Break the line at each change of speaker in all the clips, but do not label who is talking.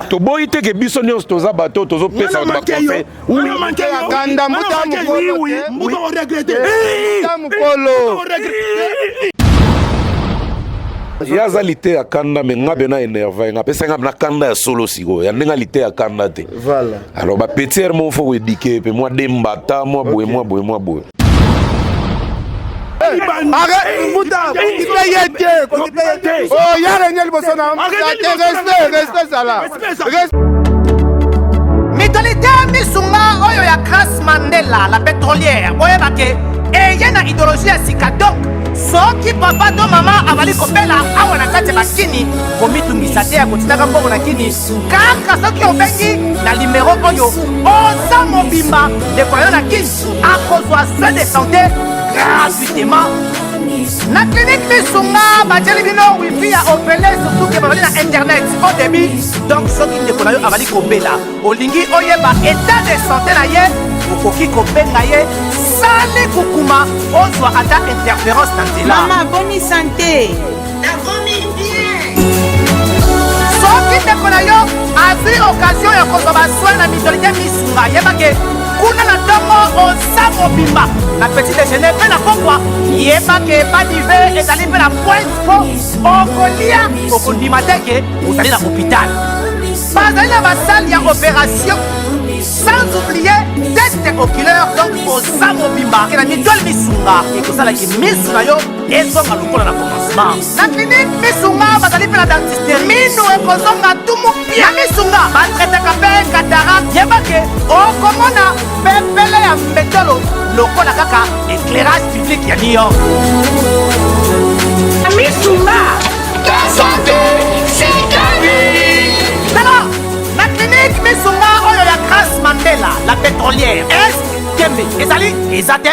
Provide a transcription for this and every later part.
Toboyi te ke biso nyonso toza bato oyo tozopesa bato baconseil.
Kanda mbuta mukolo te. Mbuta mukolo.
Ye aza lite ya kanda me nga mpe na enerve nga apesa nga na kanda ya solo sikoyo ya ndenge alite ya kanda te.
Voilà.
Alors bapetiere moko fo koedike mpe mwa dembata mwa boye mwa boye mwa boye.
Arrête, mbuta, kokipe ye te, kokipe ye te. Oh, ya renye liboso na mbuta te, respect, respect zala.
Mutualité Misunga oyo ya Grace Mandela la pétrolière boyeba ke eye na idéologie ya sika donc soki papa to mama abali kobela awa na kati ya bakini komitungisa te ya kotindaka mbongo na kini kaka soki obengi na limero oyo oza mobimba ndeko na yo na kini akozwa soin de santé gratuitement na clinique Misunga batieli bino wifi ya ofele surtout ke bazali na internet au débit donc soki ndeko na yo azali kobela olingi oyeba état de santé na ye okoki kobenga ye sali kukuma ozwa ata interférence na nzela.
Mama boni sante.
Nakomi bien.
Soki ndeko na yo azwi occasion ya kozwa basoin na mutualité Misunga yeba ke kuna na ntongo oza mobimba na petit déjeuner mpe na pokwa yeba ke badive ezali mpe na pointe mpo okolia okondima te ke ozali na hôpital bazali na basale ya opération sans oublier test oculaire donc oza mobimba ke na mitole misunga ekosalaki misu na yo ezonga lokola na commencement na clinique misunga bazali mpe na dentiste minu ekozonga tumu pia misunga batraitaka mpe cataracte yeba ke okomona pepele ya mbetolo lokola kaka éclairage public ya New York.
Misunga ta santé c'est ta vie.
Tala na clinique misunga oyo ya Grace Mandela la pétrolière est tembe ezali eza te.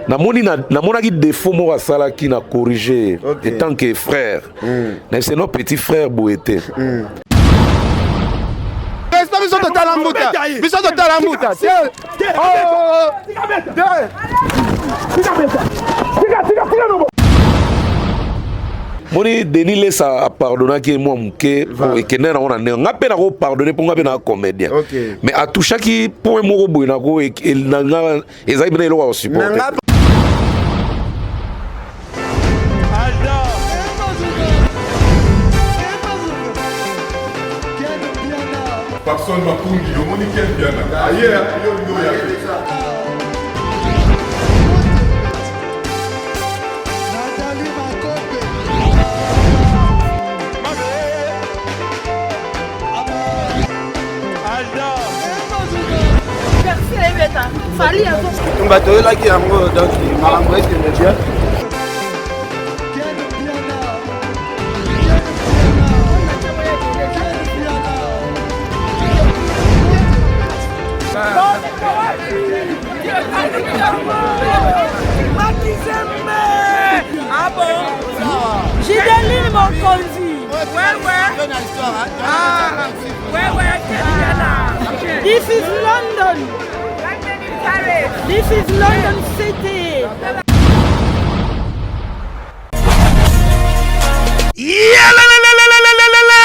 Namoni na namonaki défaut moko asalaki na corriger okay. Etant que frère mm. C'est notre petit frère boye te mm.
Respect biso totala mbuta biso totala mbuta te.
Moni Denis Lesa apardonaki ye mwa moke ekende nango na ndenge nga mpe nakopardonne mpo nga mpe na comédien mais atouchaki point moko boye nako nanga ezalaki mpena eloko ya kosupporte.
Papson Makungi, omoni Ken Mpiana aye yo olingi oya te.
Bitumba toyelaki yango donc makambo ekende bien.
Gideline Mokonzi. This is London. This is London City.
Yalalalalalalalala!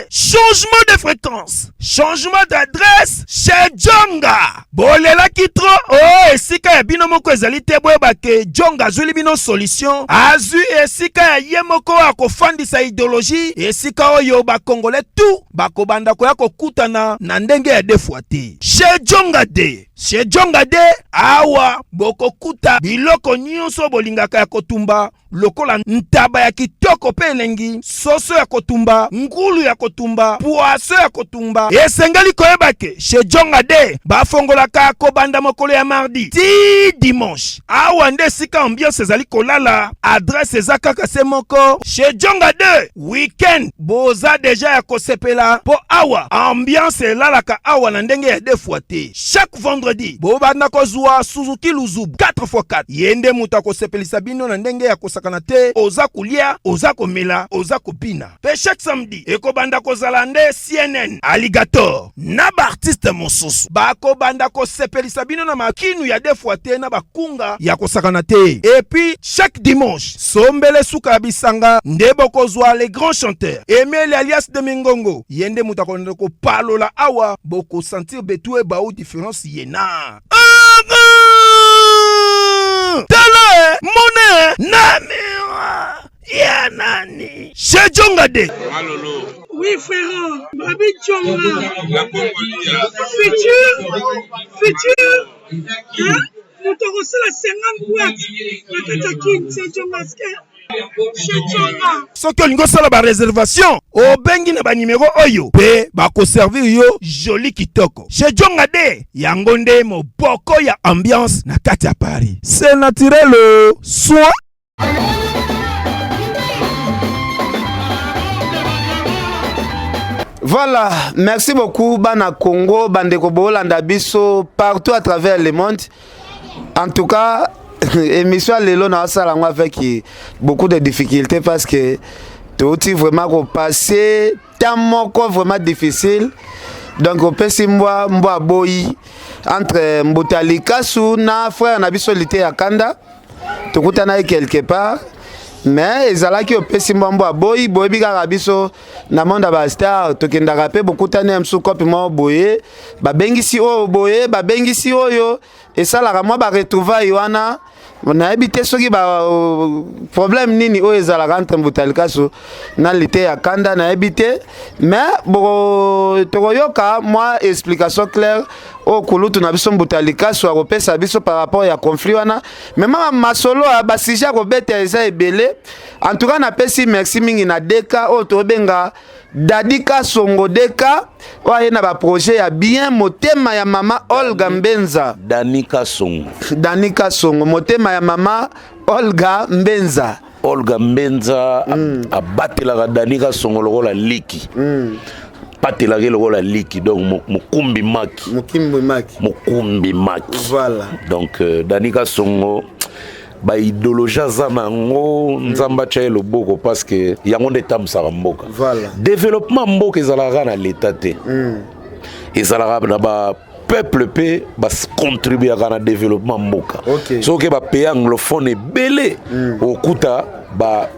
Changement de fréquence, changement d'adresse chez Djonga. Bolelaki trop oh esika ya bino moko ezali te boyeba ke Djonga azwili bino solution, azwi esika ya ye moko akofandisa idéologie, esika oyo ba Congolais tout bakobanda koya kokutana na ndenge ya deux fois te. Chez Djonga de Chez Djonga de awa bokokuta biloko nyonso bolingaka ya kotumba lokola ntaba ya kitoko mpe elengi, soso ya kotumba, ngulu ya kotumba, poaso ya kotumba. Esengeli koyeba ke chez Djonga de bafongolaka kobanda mokolo ya mardi ti dimanche. Awa nde esika ambiance ezali kolala, adresse eza kaka se moko chez Djonga de weekend boza deja ya kosepela mpo awa ambiance elalaka awa na ndenge ya deux fois te. Chaque vendredi bobanda kozwa Suzuki Luzubu 4x4, ye nde moto akosepelisa bino na ndenge ya kosakana. kosakana te, oza kolia, oza komela, oza kobina. Pe chaque samedi ekobanda kozala nde CNN, Alligator na ba artistes mosusu bakobanda kosepelisa bino na makinu ya deux fois te na bakunga ya kosakana te. Et puis chaque dimanche sombele suka ya bisanga nde bokozwa les grands chanteurs Emeli alias de Mingongo, ye nde moto akolanda kopalola awa, bokosentir betu ebau différence ye na tala mone na miroir ya nani chez Djonga de
Malolo.
Oui frère, Babi Djonga. Futur, futur, hein? Moto akosala 50 boîte na kati ya kin chez Djonga chez Djonga.
Soki olingi osala ba reservation, obengi na ba numero oyo pe bakoservir yo joli kitoko. Chez Djonga de yango nde moboko ya ambiance na kati ya Paris. C'est naturel soin.
Voilà, merci beaucoup bana Congo, bandeko bolanda biso partout à travers le monde. En tout cas, émission lelo na sala yango avec beaucoup de difficultés parce que touti vraiment ko passer temps moko vraiment difficile. Donc opesi mbwa mbwa boyi entre Mbuta Likasu na frère na biso Lite ya Kanda. Tokutanaki quelque part mais ezalaki opesi mbwa aboyi boyebi kaka biso na monde ya ba star tokendaka mpe bokutani ya mosusu kope moko boye babengisi oyo boye babengisi oyo esalaka mwa ba retrouvailles wana nayebi te soki ba problème nini oyo ezalaka entre Mbuta Likasu na Lite ya Kanda nayebi te mais tokoyoka mwa explication claire oyo kulutu na biso Mbuta Likasu akopesa biso par rapport ya conflit wana. Mais mama masolo ya ba sujet ya kobeta eza ebele. En tout cas napesi merci mingi na DK oyo tobenga Dadi Kasongo DK oyo aye na ba projet ya bien, motema ya mama Olga Mbenza.
Dani Kasongo.
Dani Kasongo, motema ya mama Olga Mbenza.
Olga Mbenza abatelaka Dani Kasongo lokola liki. Patelaka lokola liki, donc mokumbi maki.
Mokumbi maki.
Mokumbi maki.
Voilà.
Donc Dani Kasongo ba idéologie aza nango nzambe atya ye loboko parce que yango nde etambusaka mboka.
Voilà.
Développement mboka ezalaka na l'état te. Ezalaka na ba peuple pe ba contribuaka na développement mboka. Soki ba pays anglophone ebele okuta ba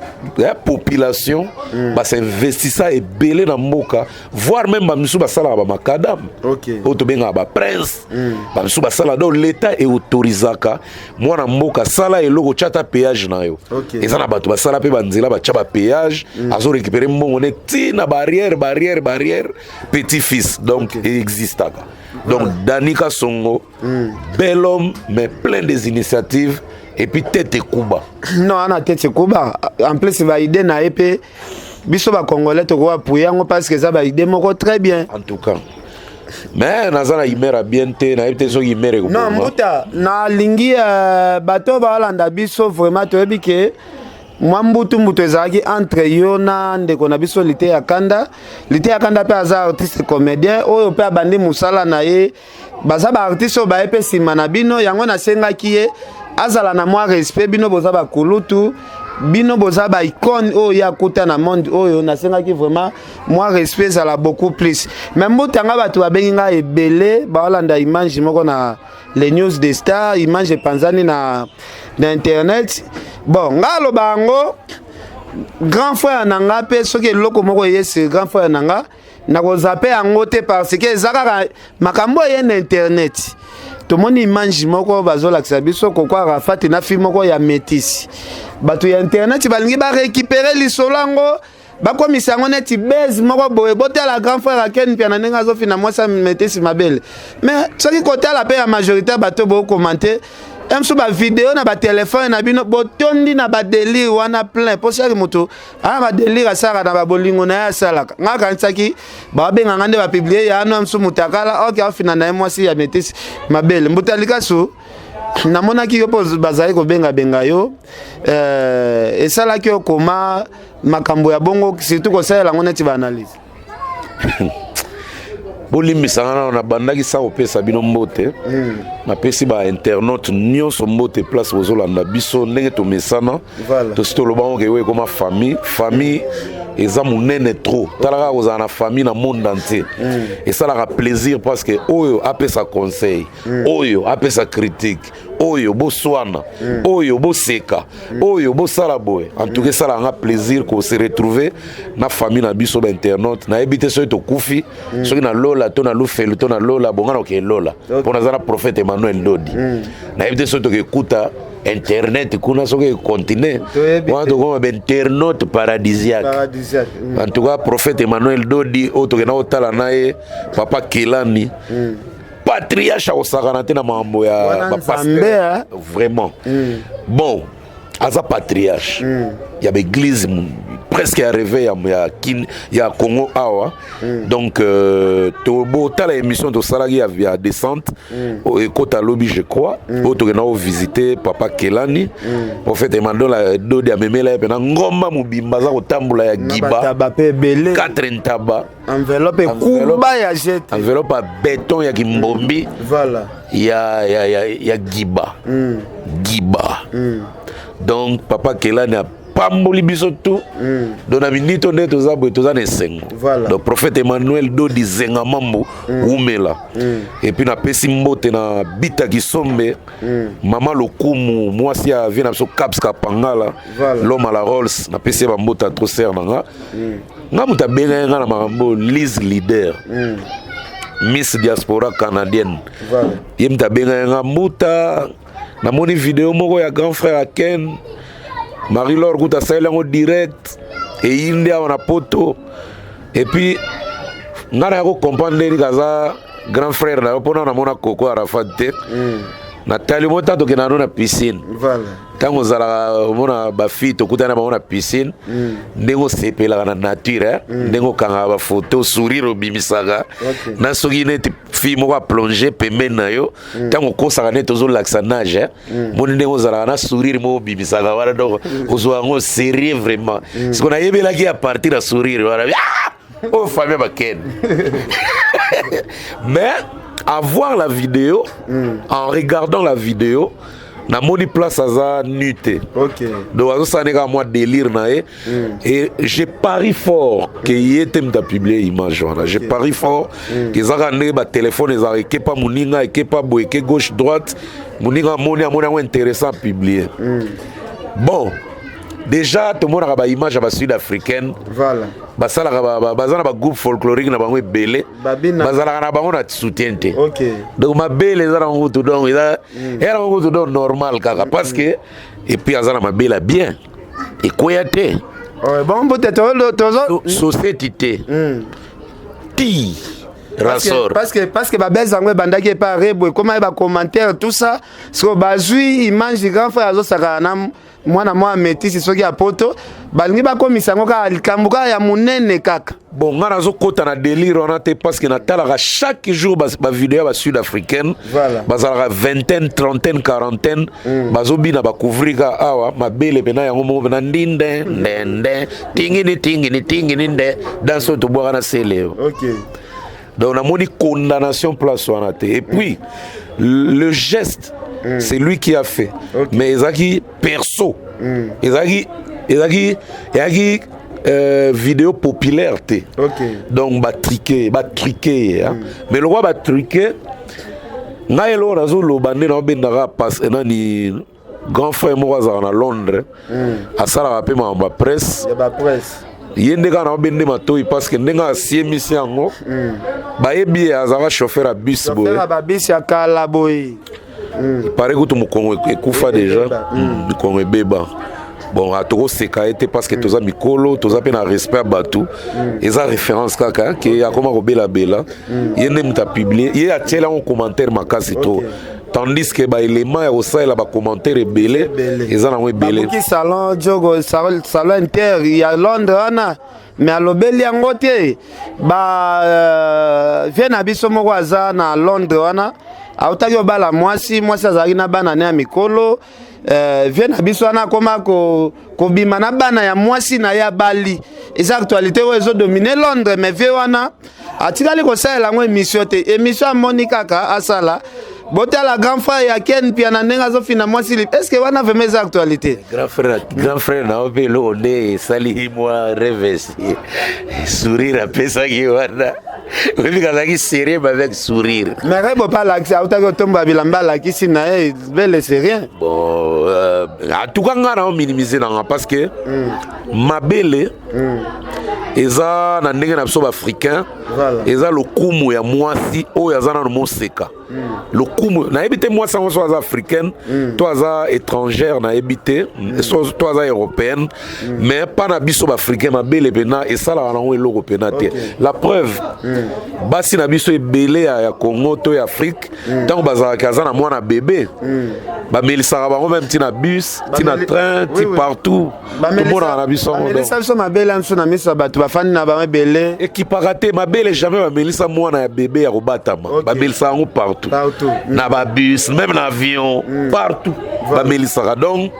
population ba s'investissa ebele na mboka, voire même ba misu basalaka ba macadam. Oyo tobengaka ba prince. Ba misu basala, donc l'état est autorisaka mwana mboka sala eloko tya ta péage na yo. Eza na bato basala pe banzela batya ba péage, azo récupérer mbongo ne ti na barrière, barrière, barrière, petit fils. Donc existaka. Donc Dani Kasongo, bel homme mais plein des initiatives et puis tête ekuba.
Non, ana tête ekuba. En plus ba idée na ye pe biso ba congolais toko appuyer yango parce que ça ba idée moko très bien.
En tout cas. Mais naza na imera bien te, na yebi te soki imera ekoboma.
Non, Mbuta, na lingi bato balanda biso vraiment toyebi ke mwa mbutu mbutu ezalaki entre yo na ndeko na biso Lite ya Kanda. Lite ya Kanda pe aza artiste comédien oyo pe abandi mosala na ye. Baza ba artiste oyo baye pe nsima na bino, yango nasengaki ye azala na mwa respect. Bino boza ba kulutu, bino boza ba icône oyo ya kuta na monde oyo, nasengaki vraiment mwa respect ezala beaucoup plus. Mais mbuta nga bato babengi nga ebele baolanda image moko na les news des stars, image epanzani na internet. Bon, nga aloba yango grand frère na nga pe soki eloko moko eye sur grand frère na nga nakozape yango te parce que eza kaka makambo eye na internet. Tomoni image moko bazolakisa biso Koko Arafat na fille moko ya métis. Bato ya internet balingi ba récupérer lisolo yango bakomisa yango neti base moko boye. Botala grand frère Aken Mpiana ndenge azofina mwasi ya métis mabele. Mais soki kotala pe ya majorité ya bato bokomante mso ba vidéo na ba téléphone na bino botondi na ba délire wana plein. Po soki moto aya ba délire asalaka na ba bolingo na ye asalaka. Nga kanisaki babenga nga nde ba publier ya ano mso mutakala ok afina na ye mwasi ya métis mabele. Mbuta Likasu namonaki yo po bazali kobenga benga yo, esalaki yo koma makambo ya bongo surtout kosalela yango neti ba analyse.
Bolimbisa nga nano, nabandaki sa kopesa bino mbote. Napesi bainternaute nyonso mbote place bozolanda biso ndenge tomesana. Tosi toloba ngo ke oyo ekoma famille. Famille eza monene trop. Tala kaka kozala na famille na monde entier, esalaka plaisir parce que oyo apesa conseil, oyo apesa critique, oyo boswana, oyo boseka, oyo bosala boye. En tout cas, esalaka nga plaisir kose retrouver na famille na biso bainternaute. Nayebi te soki tokufi, soki na lola to na lufelu to na lola bonga na okee lola, mpo naza na prophète Emmanuel Ndodi. Nayebi te soki tokekuta internet kuna, soki econtinue wana, tokoma bainternaute paradisiaque. En tout cas, prophète Emmanuel Dodi oyo tokenda kotala na ye, papa Kelani, patriarche, akosakana te na makambo ya bapasteur vraiment. Bon, aza patriarche ya baeglise presque ya réveil ya, Kin, ya Congo awa. Donc botala émission tosalaki ya descente ekota lobi, je crois, oyo tokenda kovisite papa Kelani. Prophète Emmanuel Dodi amemela ye mpena ngomba mobimba, aza kotambola ya giba.
Mpe ebele.
4 ntaba.
Enveloppe ekuba ya jete.
Enveloppe ya béton ya kimbombi. Ya giba. Giba. Donc papa Kelani apamboli biso tu. Donc na minito nde toza boye, toza na esengo. Donc prophète Emmanuel Dodi Zenga Mambo, umela. Et puis napesi mbote na Bita Kisombe, mama Lokumu, mwasi ya vie na biso Caps Kapangala. L'homme à la Rolls, napesi ye bambote ya trop. Sere na nga, nga moto abengaki nga na makambo, Lise Leader, Miss Diaspora canadienne. Ye moto abengaki nga: "Mbuta, namoni video moko ya grand frère Aken Marie Laure kuta, asaleli yango direct, eyindi awa na Poto." Et puis nga naya kocomprendre ndeni kaza grand frère na yo, mpona namona koko Arafat te. Natali mo ntango tokenda no na piscine, ntango ozalaka omona bafille, tokutani na bango na piscine, ndenge osepelaka na nature, ndenge okangaka bafoto, sourire obimisaka na soki neti fille moko aplonge pembeni na yo, ntango okosaka neti ozolakisa nage, moni ndenge ozalaka na sourire moko obimisaka wana. Donc ozwa yango sérieux vraiment. Siko nayebelaki à partir ya sourire wana: "Ah! Oyo famille bakene." Mais à voir la vidéo, en regardant la vidéo, namoni place aza nu te. Donc azosala nde kaka mwa délire na ye. Et je parie fort ke ye te moto apublie image wana. Je parie fort ke eza kaka ndenge batelefone ezalaka, ekepa moninga, ekepa boye, eke gauche droite, moninga amoni, amoni yango intéressant, apublie. Bon, déjà tomonaka baimage ya basud africaine. Basalaka baza na bagroupe folklorique na bango ebele. Bazalaka na bango na soutien te. Donc mabele eza nango kutu, donc eza nango kutu, donc normal kaka, parce que et puis aza na mabele ya bien, ekweya te.
Bon, mbote tozo
société te ti rasor.
Parce que babese yango ebandaki epa Rebo, ekóma ye bacommentaire, tout ça. So bazwi image grand frère azosakana na mwana mwa métisse soki ya Poto, balingi bakomisa yango kaka likambo kaka ya monene kaka.
Bon, nga nazokɔta na délire wana te, parce que natalaka chaque jour bavideo ya basud africaine. Bazalaka vingtaine, trentaine, quarantaine, bazobina, bacouvrir ka awa mabele mpena yango moko mpena ndinde ndende tingini tingini tingini nde danse oyo tobwaka na sele oyo. Donc namoni condamnation place wana te. Et puis le geste, c'est lui qui a fait, mais ezalaki perso, ezalaki vidéo populaire te. Donc batriquer, batriquer ye, hein. Mais lokwa batriquer, ngai eloko nazoloba nde naobendaka pas nani, grand frère moko azalaka na Londres, asalaka mpe makambo ya presse.
Ya bapresse.
Ye nde kaka naobende matoi, parce que ndenge asiemisi yango, bayebi ye azalaka chauffeur ya bus boye.
Chauffeur ya babisi ya kala boye.
Pare kutu mokongo ekufa déjà.
Ebeba.
Mikongo ebeba. Bon, tokoseka ye te, parce que toza mikolo, toza mpe na respect ya bato. Eza référence kaka ke akoma kobelabela, ye nde moto apublie, ye atieli yango commentaire makasi to, tandis que baélément ya kosalela bacommentaire ebele
Ebele.
eza nango ebele.
Babuki salon jogo, salon inter ya Londres wana, me alobeli yango te. Ba vie na biso moko aza na Londres wana, autaki obala mwasi, mwasi azalaki na bana ne ya mikolo. Vie na biso wana akoma kobima na bana ya mwasi na ye abali. Eza actualité oyo ezodomine Londres, mais vie wana atikali kosalela yango émission te. Émission amoni kaka asala, botala grand frère ya Ken Mpiana ndenge azofina mwasi. Est ce que wana vraiment eza actualité?
Grand frère, grand frère na yo mpe, eloko nde esali mwa rêve, sourire apesaki wana, oyebi, kazalaki sérieux mais avec sourire.
Mais Rebo mpe alakisi, autaki otombola bilamba, alakisi na ye bele, c'est rien.
Bon, en tout cas nga na ominimize nanga parce que mabele eza na ndenge na biso baafricain. Eza lokumu ya mwasi oyo aza nano moseka. Lokumu, nayebi te mwasi yango so aza africaine to aza étrangère, nayebi te to aza européenne, mais mpa na biso baafricain, mabele mpena esalaka nango eloko mpena te. La preuve, basi na biso ebele ya Congo to ya Afrique, ntango bazalaka aza na mwana bebe, bamelisaka bango même ti na bus, ti na train, ti partout tomonaka na biso yango.
Bamelisa biso mabele ya biso na miso ya bato bafandi na bango ebele.
Ekipaka te mabele, jamais bamelisa mwana ya bebe ya kobatama. Bamelisaka yango partout.
Partout.
Na babus, même na avion, partout bamelisaka. Donc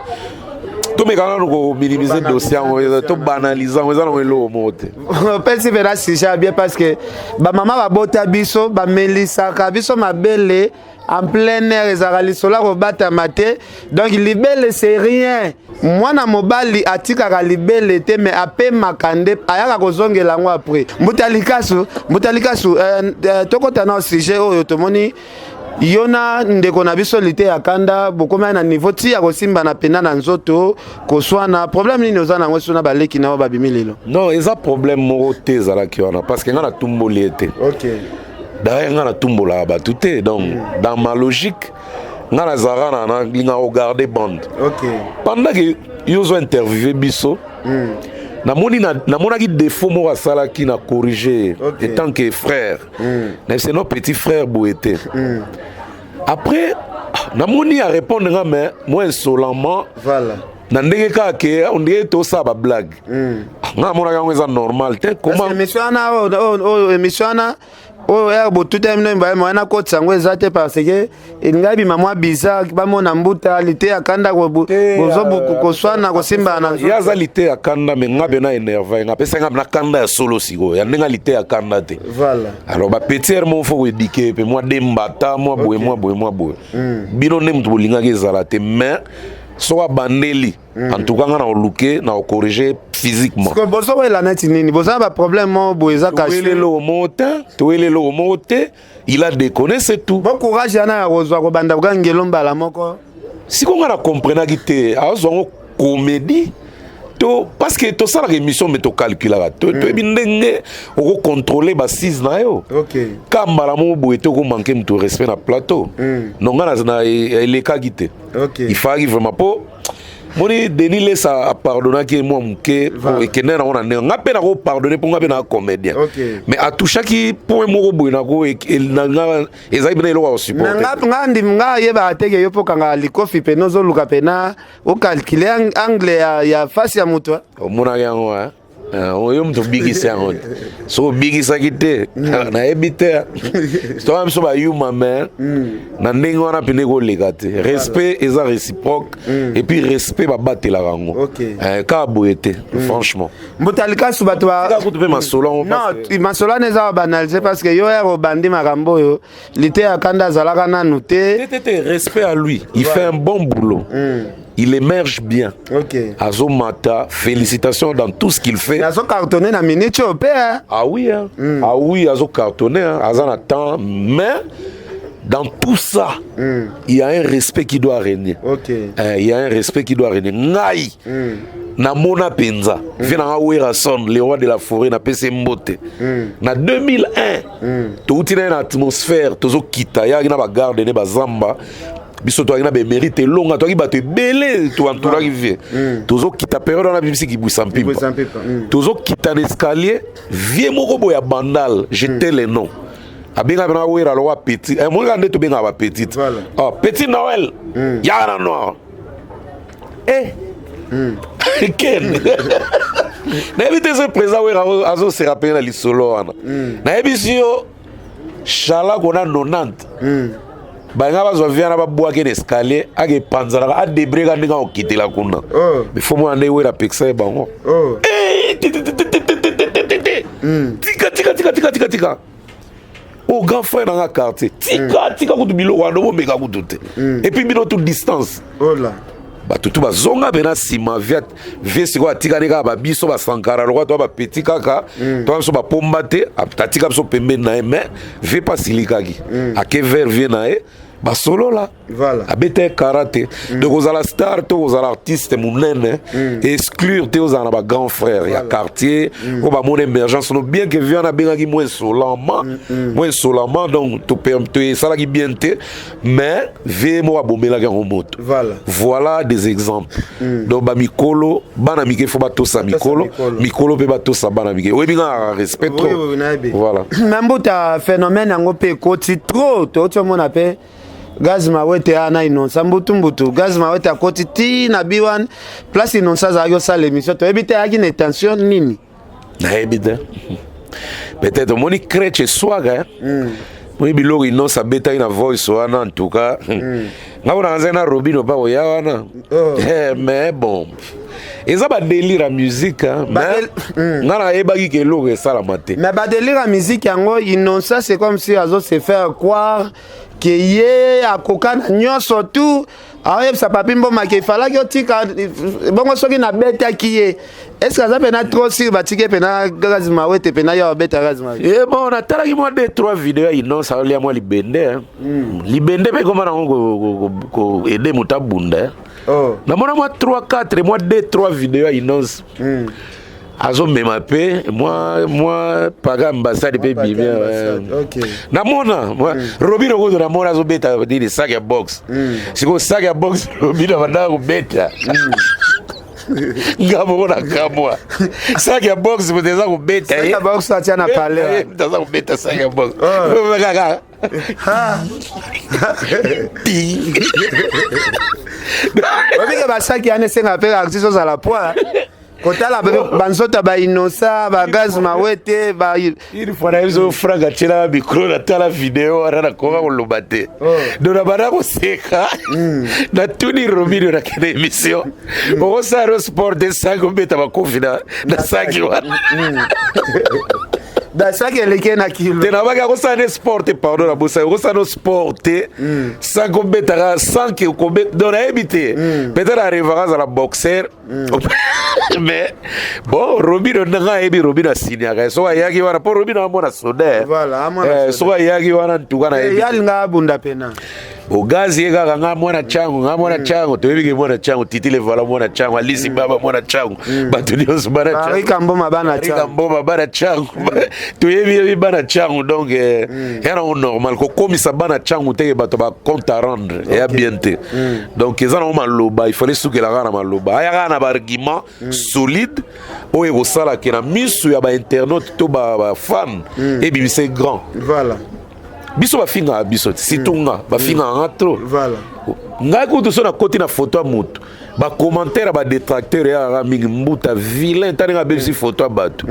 tomeka nano kominimize dossier yango, tobanalize yango, eza nango eloko moko te.
Opesi mpena sujet ya bien, parce que bamama babota biso, bamelisaka biso mabele en plein air, ezalaka lisolo ya kobatama te. Donc libele, c'est rien. Mwana mobali atikaka libele te, mais apemaka nde ayaka kozongela yango après. Mbuta Likasu, Mbuta Likasu, tokota na sujet oyo. Tomoni yo na ndeko na biso Lite ya Kanda bokomai na niveau ti ya kosimbana pena na nzoto, koswana. Problème nini oza nango so na baleki na oyo babimi lelo?
Non, eza problème moko te ezalaki wana, parce que ngai natumboli ye te. D'ailleurs ngai natumbolaka bato te. Donc dans ma logique, ngai nazalaka na nalingaka kogarde bande. Pendant que yo ozo interviewe biso, namoni namonaki défaut moko asalaki, na corrige étant que frère. Na c'est notre petit frère boye te. Après namoni arépondre nga, mais moi insolemment. Na ndenge kaka ke ondenge tosala bablague, nga namonaki yango eza normal te.
Comment émission wana oyo, émission wana oyo ere botuta bino mibale, moya nakotisa yango eza te, parce que elingai bima mwa bizarre, bamona Mbuta Lite ya Kanda bozo koswana, kosimbana na
ye. Aza Lite ya Kanda, mais nga mpe na énerve, nga apesa nga na kanda ya solo sikoyo ya ndenge Lite ya Kanda te. Alors bapetit ere moko faut koéduquer mpe mwa dembata, mwa boye, mwa boye, mwa boye. Bino nde moto bolingaki ezala te, mais soki abandeli, en tout cas nga na koluke na kocorrige physiquement.
Bozokoyela neti nini? Boza na baproblème moko boye eza?
Toyeli eloko moko te, toyeli eloko moko te. Il a déconné, c'est tout.
Bon courage yana ya kozwa kobanda kokangelo mbala moko.
Sikoyo nga na comprenaki te, azwa yango comédie to, parce que tosalaka émission mais tocalculaka, toyebi ndenge okocontrôle basise na yo. Ka mbala moko boye te, okomanke moto respect na plateau. Non, nga na elekaki te. Il fallaki vraiment, mpo moni Denis Lesa apardonnaki ye mwa moke, ekende nango na ndenge nga mpe nakopardonne, mpo nga mpe na comédien. Mais atouchaki point moko boye nako nga ezalaki mpena eloko ya kosupporte.
Nga ndimi, nga ayebaka teke yo mpo okangaka likofi pene, ozoluka pena ocalcule angle ya face ya moto.
Omonaki yango, eh? Oyo moto obikisi yango te. Soki obikisaki te, nayebi te. Toka biso bayuma, mais na ndenge wana pene ekoleka te. Respect eza réciproque, et puis respect babatelaka yango. Kaka boye te, franchement.
Mbuta Likasu, bato
kutu mpe masolo yango.
Non, masolo wana eza babanalize, parce que yo ya obandi makambo oyo, Lite ya Kanda azalaka nanu te.
Te, te, respect à lui, il fait un bon boulot, il émerge bien. Azomata, félicitations dans tout ce qu'il fait.
Azo cartonné na minute oyo mpe, hein?
Ah oui, hein? Ah oui, azo cartonné, hein? Aza na temps, mais dans tout ça, il y a un respect qui doit régner. Il y a un respect qui doit régner. Ngai namona mpenza vie nanga Werrason, le roi de la forêt, napesi mbote. Na 2001, touti na ye na atmosphère, tozokita, yaki na bagarde ne bazamba biso, toyaki na bemérite elonga, toyaki bato ebele, toentouraki vie. Tozokita période wana, bimisi Kibwisa Mpimpa. Tozokita na escalier, vie moko boye ya Bandal, j'étais le nom abengaka mpena Wera lokwa petit, monika nde tobengaka bapetite. Oh, petit Noël yaka na noir. Ken, nayebi te so président Wera azosera pene na lisolo wana. Nayebisi yo, shalako na 90. Balinga bazwa vieux wana, babwaki na escalier, ake epanzanaka, adebreka ndenge akokitela kuna. Mais fo mwana nde Wera apekisa ye bango. Eh, ti, ti, ti, ti, ti, ti, ti, ti, ti, ti. Tika, tika, tika, tika, tika, tika. O grand frère nanga quartier, tika, tika kutu biloko wana, bomeka kutu te. Et puis bino tout distance.
Ola.
Bato tu bazonga mpe na nsima. Vieux sikoyo atikali kaka babiso basankara lokwa to bapeti kaka to biso bapomba te. Atika biso pembeni na ye, mais vieux mpe asilikaki, ake vers vieux na ye, basolola. Abeta ye kara te. Donc ozala star to ozala artiste monene, exclure te ozala na bagrand frère ya quartier oyo bamona émergence no. Bien que vieux wana abengaki mo insolemment, mo insolemment, donc esalaki bien te, mais vieux moko abomelaki yango moto. Voilà des exemples. Donc bamikolo, bana mike fo batosa mikolo.
Mikolo.
Mikolo mpe batosa bana mike. Oyebi nga respect trop.
Oui, nayebi.
Voilà.
Mais mbuta, phénomène yango mpe ekoti trop. Touti omona mpe Gaz Mawete ana Innocent mbutu mbutu. Gaz Mawete akoti ti na B1, place Innocent azalaki osala émission. Toyebi te ayaki na intention nini.
Nayebi te, peut-être omoni crèche eswaka. Moni biloko Innocent abetaki na voice wana. En tout cas, nga mpona nazali na Robino mpa koya wana. Mais bon, eza badélire ya musique, hein, mais nga nayebaki ke eloko esalama te.
Mais badélire ya musique yango, Innocent, c'est comme si azo se faire croire ke ye akoka na nyonso tu. Aoyebisa Papi Mboma ke efalaki otika bongo. Soki nabetaki ye, est ce que aza mpena trop sûr? Batiki ye mpena Gaz Mawete, mpena ye abeta Gaz Mawete.
Eh bon, natalaki mwa deux trois video ya Innocent aolia mwa libende, hein. Libende mpe ekoma nango koaider moto abunda, hein. Namona mwa 3 4, mwa 2 3 video ya Innocent azomema mpe mwa paka ambassade mpe
Paka
bimi.
ambassade, ok.
Namona Robino kutu, namona azobeta nini, sac ya boxe. Sikoyo sac ya boxe, Robino abandaka kobeta. Nga moko na kamwa, sac ya boxe, moto eza kobeta
Sac ya boxe atia na palais.
Moto aza kobeta sac ya boxe kaka ting.
Obike basaki wana esenga mpe artiste ozala poids. Kotala banzoto ya baInnocent, baGaz Mawete ba
Une fois na biso, Frank atielaka micro, natala video wana, nakoka koloba te. Donc nabanda koseka. Natuni Robino, nakende émission, okosala no sport te, saki obeta bakofi na saki wana?
Basaki eleki ye na kilo.
Te, nabaki akosala ne sport te, pardon, nabosaki, okosala no sport te sans kobetaka, sans ke kobeta. Donc nayebi te, peut-être arêvaka azala boxer. Mais bon, Robino ndanga ayebi, Robino asignaka ye. Soki ayaki wana mpo Robino amona soda.
Voilà, amona soda.
Soki ayaki wana, ntuka nayebi
ye alinga abunda pena.
Ogazi ye kaka nga mwana Tshangu, nga mwana Tshangu. Toyebi ke mwana Tshangu, Titile vala mwana Tshangu, Alisi Baba mwana Tshangu, bato nyonso bana Tshangu.
Barika Mboma bana
Rika
Tshangu.
Mboma bana Tshangu, toyebi yebi bana Tshangu. Donc ya nango normal kokomisa bana Tshangu teke bato bacompte à rendre eya bien te. Donc eza nango maloba, il fallait sukela kaka na maloba, aya kaka na baargument solide oyo ekosala ke na miso ya bainternaute to bafan ebimisa grand. Biso bafingaka biso te, surtout nga bafingaka nga trop. Ngai kutu so nakoti na foto ya moto, bacommentaire ya badétracteur eyakaka mingi: "Mbuta vilain, ta ndenge abebisi foto ya bato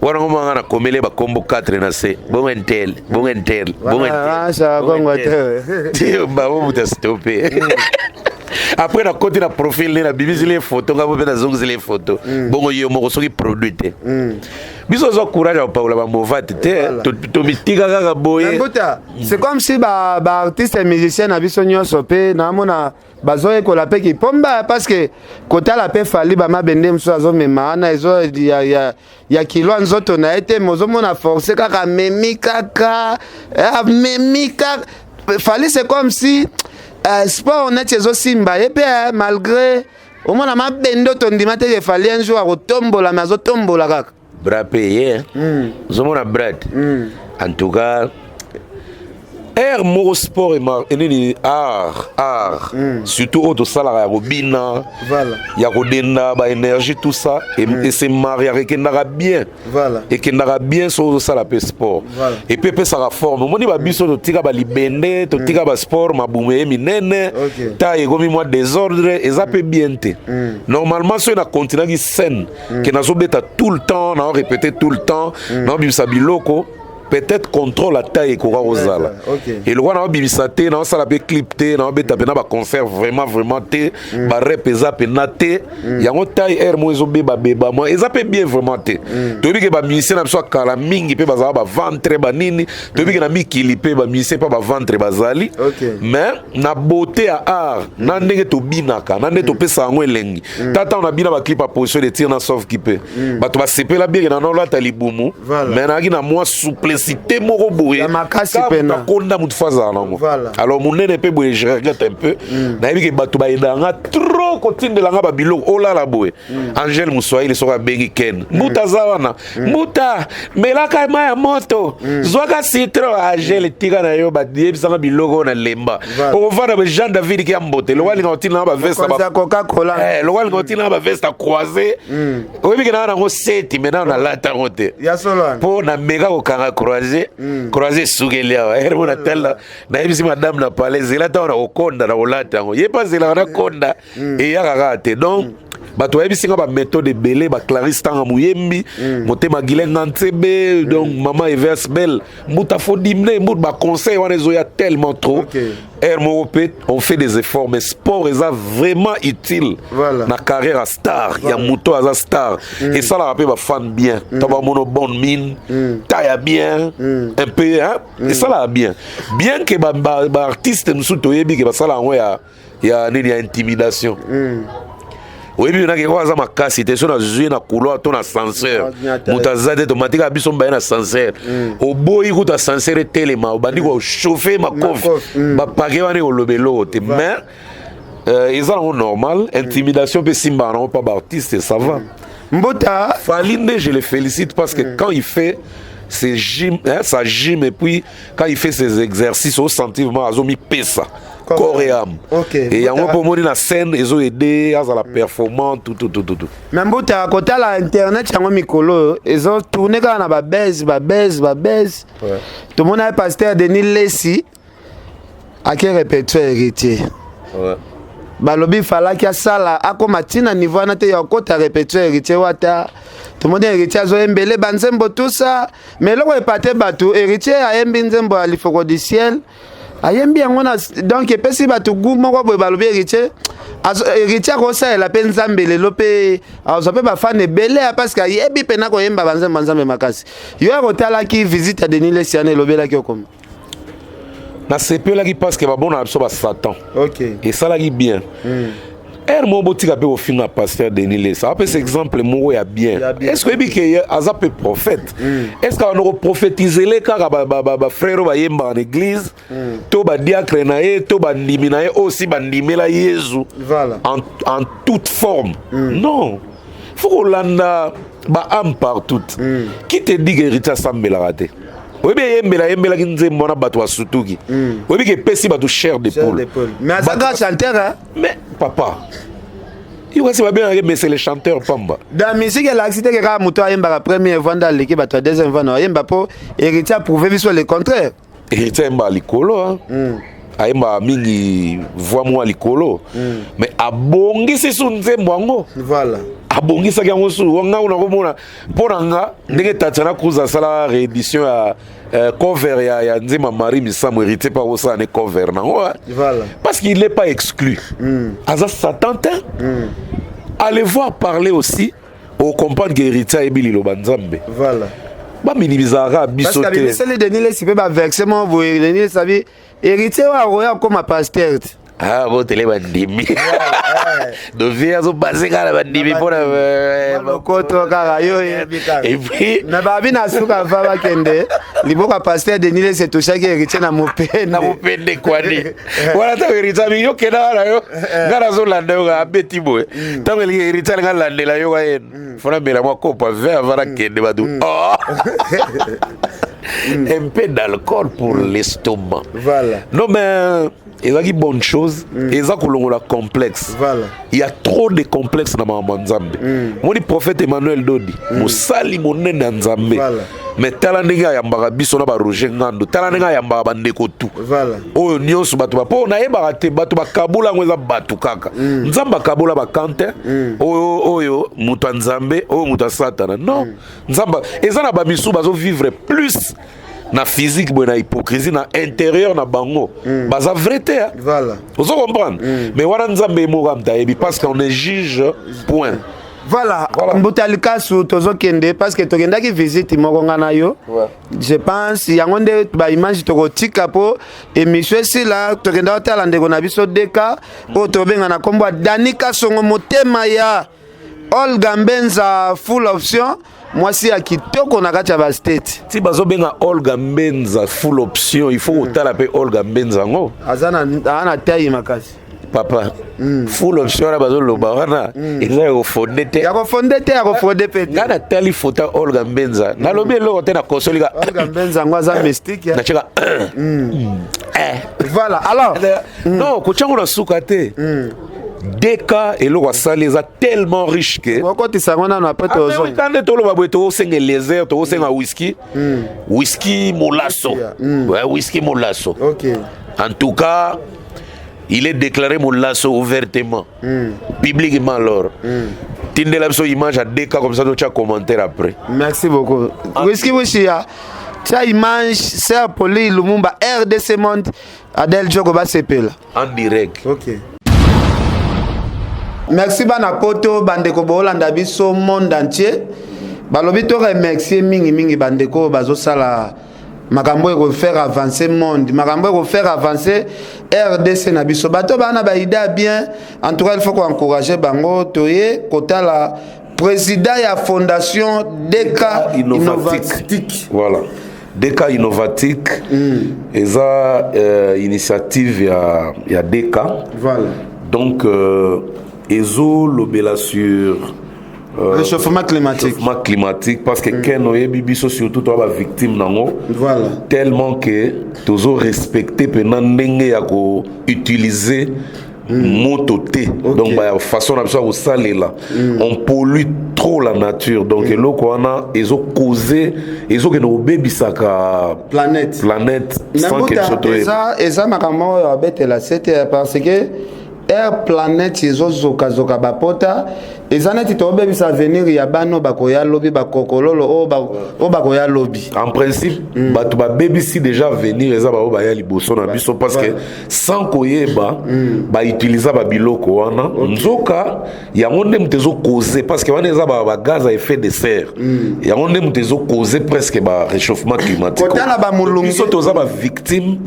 wana." Ngoma nga nakomeli bakombo 4 na se bongo intel, bongo intel, bongo.
Wana, bongo te.
Bango moto astope. Après nakoti na profil nde nabimisili ye foto, ngai mpe nazongiseli ye foto bongo ye moko. Soki produit te, biso ozwa courage ya kopakola bamovate te, tomitika kaka boye.
Mbuta, c'est comme si baartiste musicien na biso nyonso mpe naamona bazoyekola mpe kipomba, parce que kotala mpe Fally, bamabende mosusu azomema wana ezo ya kilo ya nzoto na ye te, me ozomona force kaka, amemi kaka, amemi kaka. Fally, c'est comme si sport neti ezosimba ye mpe, malgré omona mabende oyo tondima te ke Fally un jour akotombola, me azotombola kaka.
Bra mpe ye ozomona brad. En tout cas, aire moko sport enini, art surtout oyo tosalaka ya kobina, ya kodenda baénergie, tout ça ese mariaka, ekendaka bien. Ekendaka bien soki ozosala mpe sport. Et puis epesaka forme. Omoni babiso totika balibende, totika basport, mabumu eye minene, ta ekomi mwa désordre, eza mpe bien te. Normalement soki nakontinuaki scène ke nazobeta tout le temps, nao répéter tout le temps, naobimisa biloko. Peut-être contrôle ata ekoka kozala. Eloko wana naobimisa te, naosala mpe clip te, naobeta mpe na baconcert vraiment vraiment te, barep eza mpena te. Yango taille aire moko ezobebabeba mwa eza mpe bien vraiment te. Toyebi ke bamusicien na biso ya kala mingi mpe bazala baventre banini. Toyebi ke na mikili mpe bamusicien mpe baventre bazali. Mais na beauté ya art, na ndenge tobinaka, na ndenge topesa yango elengi, tata na bina baclip ya position de tir na sauve qui peut, bato basepela bieke na nolata libumu. Mais nayaki na mwa souplicité moko boye.
Ya makasi.
Kaka
pena.
moto akonda, motu fo azala nango. Alors monene mpe boye, je regrette un peu. Nayebi ke bato bayedanga trop kotindelanga babiloko olala boye. Angele Moswahili soki abengi Ken Mbuta, aza wana. Mbuta, melaka mai ya moto, zwaka citron. Angele, tika na yo, bayebisanga biloko oyo na lemba. Okovanda ba Jean David ki ya mbote, lokwa alinga kotindelanga baveste.
Mokonzi ya Coca-Cola.
Lokwa alinga kotindelanga baveste ya croisé, oyebi ke naa nango seti, mai nano nalata yango te.
Ya solo wana.
Mpo nameka kokanga croisé, croisé esukeli awa. Ere mo natala, nayebisi madame na palais: zela, ntango na kokonda na kolata yango. Ye mpe azelaka na konda, eyaka kaka te. Donc bato bayebisi nga baméthode ebele, baclarisse ntanga moyembi motema gilenga ntsebe. Donc mama Evers Bel, mbuta fo dimne mbuta, baconseil wana ezoya tellement trop. Aire moko mpe on fait des efforts, mais sport eza vraiment utile na carrière ya star, ya moto aza star. Esalaka mpe bafan bien to bamona bonne mine, taille ya bien un peu, hein? Esalaka bien, bien ke baartiste mosusu toyebi ke basala yango ya nini, ya intimidation. Oyebi nake oyo aza makasi te, so nazwi na couloir to na ascenseur, moto aza te, tomatika biso mbaye na ascenseur, oboyi kutu ascenseur etelema, obandi kochauffe makofi, bapake wana ekoloba eloko te. Mais eza nango normal, intimidation mpe simbaka nango mpa baartiste, ça va.
Mbuta.
Fally nde, je le félicite parce que quand il fait ses gym, hein, sa gym, et puis quand il fait ses exercices, osenti vraiment azomipesa corps et âme. Et yango mpo omoni na scène ezoaider azala performant, tout tout tout tout tout.
Mais mbuta, kotala internet yango mikolo oyo ezotourne kaka na babese, babese, babese. Tomona ye pasteur Denis Lesi ake répétition Héritier. Balobi falaki asala akóma ntina niveau wana te ya kokota répétition Héritier wata. Tomoni Héritier azoyembele banzembo tusa, mais eloko epate bato, Héritier ayembi nzembo ya Lifoko du ciel, ayembi yango na donc epesi bato gu moko boye. Balobi Héritier, Héritier akosalela mpe Nzambe lelo, mpe azwa mpe bafane ebele ya parce que ayebi mpena koyemba banzembo ya Nzambe makasi. Yo ya kotalaki visite ya Denis Lesi wana, elobelaki okoma?
Nasepelaki parce que babonaka biso basatan. Esalaki bien. Ere moko botika mpe kofinga pasteur Denis Lesi, apesa exemple moko ya bien.
Ya bien.
Est ce que oyebi ke ye aza mpe prophète? Est ce que abanda koprophétisele kaka bafrère oyo bayembaka na église to badiacre na ye to bandimi na ye oyo si bandimela Yezu en toute forme? Non, faut kolanda baâme partout. Qui te dit que Héritier asambelaka te? Oyebi eyembela, ayembelaki nzembo wana, bato basutuki. Oyebi ke epesi bato chair de
Chair
poule.
de poule. Mais aza grand chanteur, hein?
Mais papa, yo kasi babengaki, mais c'est le chanteur pamba.
Dans musique elakisi te ke kaka moto ayembaka première voix nde aleki bato ya deuxième voix na ayemba, mpo Héritier aprouve biso le contraire.
Héritier ayembaka likolo, hein? Ayembaka mingi voix moko ya likolo, mais abongisi su nzembo yango. Abongisaki yango su nga una komona mpo na nga ndenge Tatiana Cruz asala réédition ya cover ya nzembo ya Marie Misamu, Héritier mpe akosala ne cover nango, hein. Parce qu'il n'est pas exclu. Aza satan te. Allez voir parler aussi, ocomprendre que Héritier ayebi liloba Nzambe. Baminimizaka
Parce
biso
que
te.
abimiseli Denis Lesi mpe baverse moko boye. Denis Lesi abi Héritier oyo akoya akóma pasteur te.
Ah, botele bandimi dovie azobase kaka na bandimi mpona
lokoto kaka yo oyebi kaka.
Et puis
na babi na suka va bakende liboko ya pasteur Denis Lesi etoshaki Héritier na mopende.
Na mopende kwani wana, ntango Héritier abi yokenda wana, yo nga nazolanda yo kaka, abeti boye. Ntango elingi Héritier alinga alandela yo ka ye fona mela mwa kopa vin avant nakende bato. Oh! Un peu d'alcool pour l'estomac. Non, mais ezalaki bonne chose, eza kolongola complexe. Il y a trop de complexe na makambo ya Nzambe. Moni prophète Emmanuel Dodi, mosali monene ya Nzambe, mais tala ndenge ayambaka biso na baroger Ngando, tala ndenge ayambaka bandeko tu oyo nyonso bato ba mpo nayebaka te. Bato bakabula yango, eza bato kaka. Nzambe akabola bakante oyo, oyo moto ya Nzambe, oyo moto ya Satana. Non, Nzambe eza na bamisu bazovivre plus. Na physique boye, na hypocrisie na intérieur na bango, baza vrai te, hein.
Voilà.
Ozo comprendre? Mais wana Nzambe moko amta yebi, parce qu'on est juge point.
Voilà.
Voilà.
Mbuta Likasu, tozokende parce que tokendaki visite moko nga na yo. Je pense yango nde baimage tokotika mpo émission esila. Tokenda kotala ndeko na biso Deka oyo tobenga na nkombo ya Dani Kasongo, motema ya Olga Mbenza, full option, mwasi ya kitoko na kati ya bastate.
Ti bazobenga Olga Mbenza full option, il faut kotala mpe Olga Mbenza yango.
Aza na, aza na taille makasi.
Papa, full option wana bazoloba wana eza ya kofonde te.
Ya kofonde te, ya kofonde mpe te.
Ngai natali foto ya Olga Mbenza, nalobi eloko te, nakosolika.
Olga Mbenza yango aza mystique, ya.
Natiaka.
Voilà, alors.
Non, kotiango na suka te. Deka eloko asali eza tellement riche ke
okotisa yango nano, après tozonga.
Ka nde toloba boye, tokosenga Eliezer, tokosenga whisky, whisky molaso. Ouais, whisky molaso. En tout cas, il est déclaré molaso ouvertement, publiquement. Alors tindela biso image ya Deka, comme ça totia commentaire après.
Merci beaucoup. Whisky Wishia. Tia image, Sir Poli Lumumba, RDC Monde, Adèle Djogo Basepela.
En direct.
Ok. Merci bana poto, bandeko bolanda biso monde entier. Balobi to remercier mingi mingi bandeko bazosala makambo eko faire avancer monde, makambo eko faire avancer RDC na biso. Bato bana ba idée bien, en tout cas il faut qu'on encourager bango. Toye kotala président ya fondation DK
Innovatique.
Innovatique.
Voilà, DK Innovatique eza initiative ya DK. Donc ezolobela sur
réchauffement climatique.
Réchauffement climatique, parce que ken oyebi biso surtout toa bavictime nango tellement que tozo respecte mpena ndenge ya koutiliser moto te. Donc bafaçon na biso ya kosalela, on pollue trop la nature. Donc eloko wana ezocause, ezokende kobebisaka
planète.
Planète sans que biso toyeba.
Eza makambo oyo abetela sete, parce que air planète ezozokazoka bapota, eza neti tobebisa avenir ya bana bakoya lobi, bakokololo oyo bakoya lobi.
En principe, bato babebisi déjà avenir eza bao baya liboso na biso, parce que sans koyeba bautiliza babiloko wana, nzoka yango nde moto ezocause, parce que wana eza bagaz à effet de serre, yango nde moto ezocause presque baréchauffement climatique.
Kotala bamolunge.
Biso toza bavictime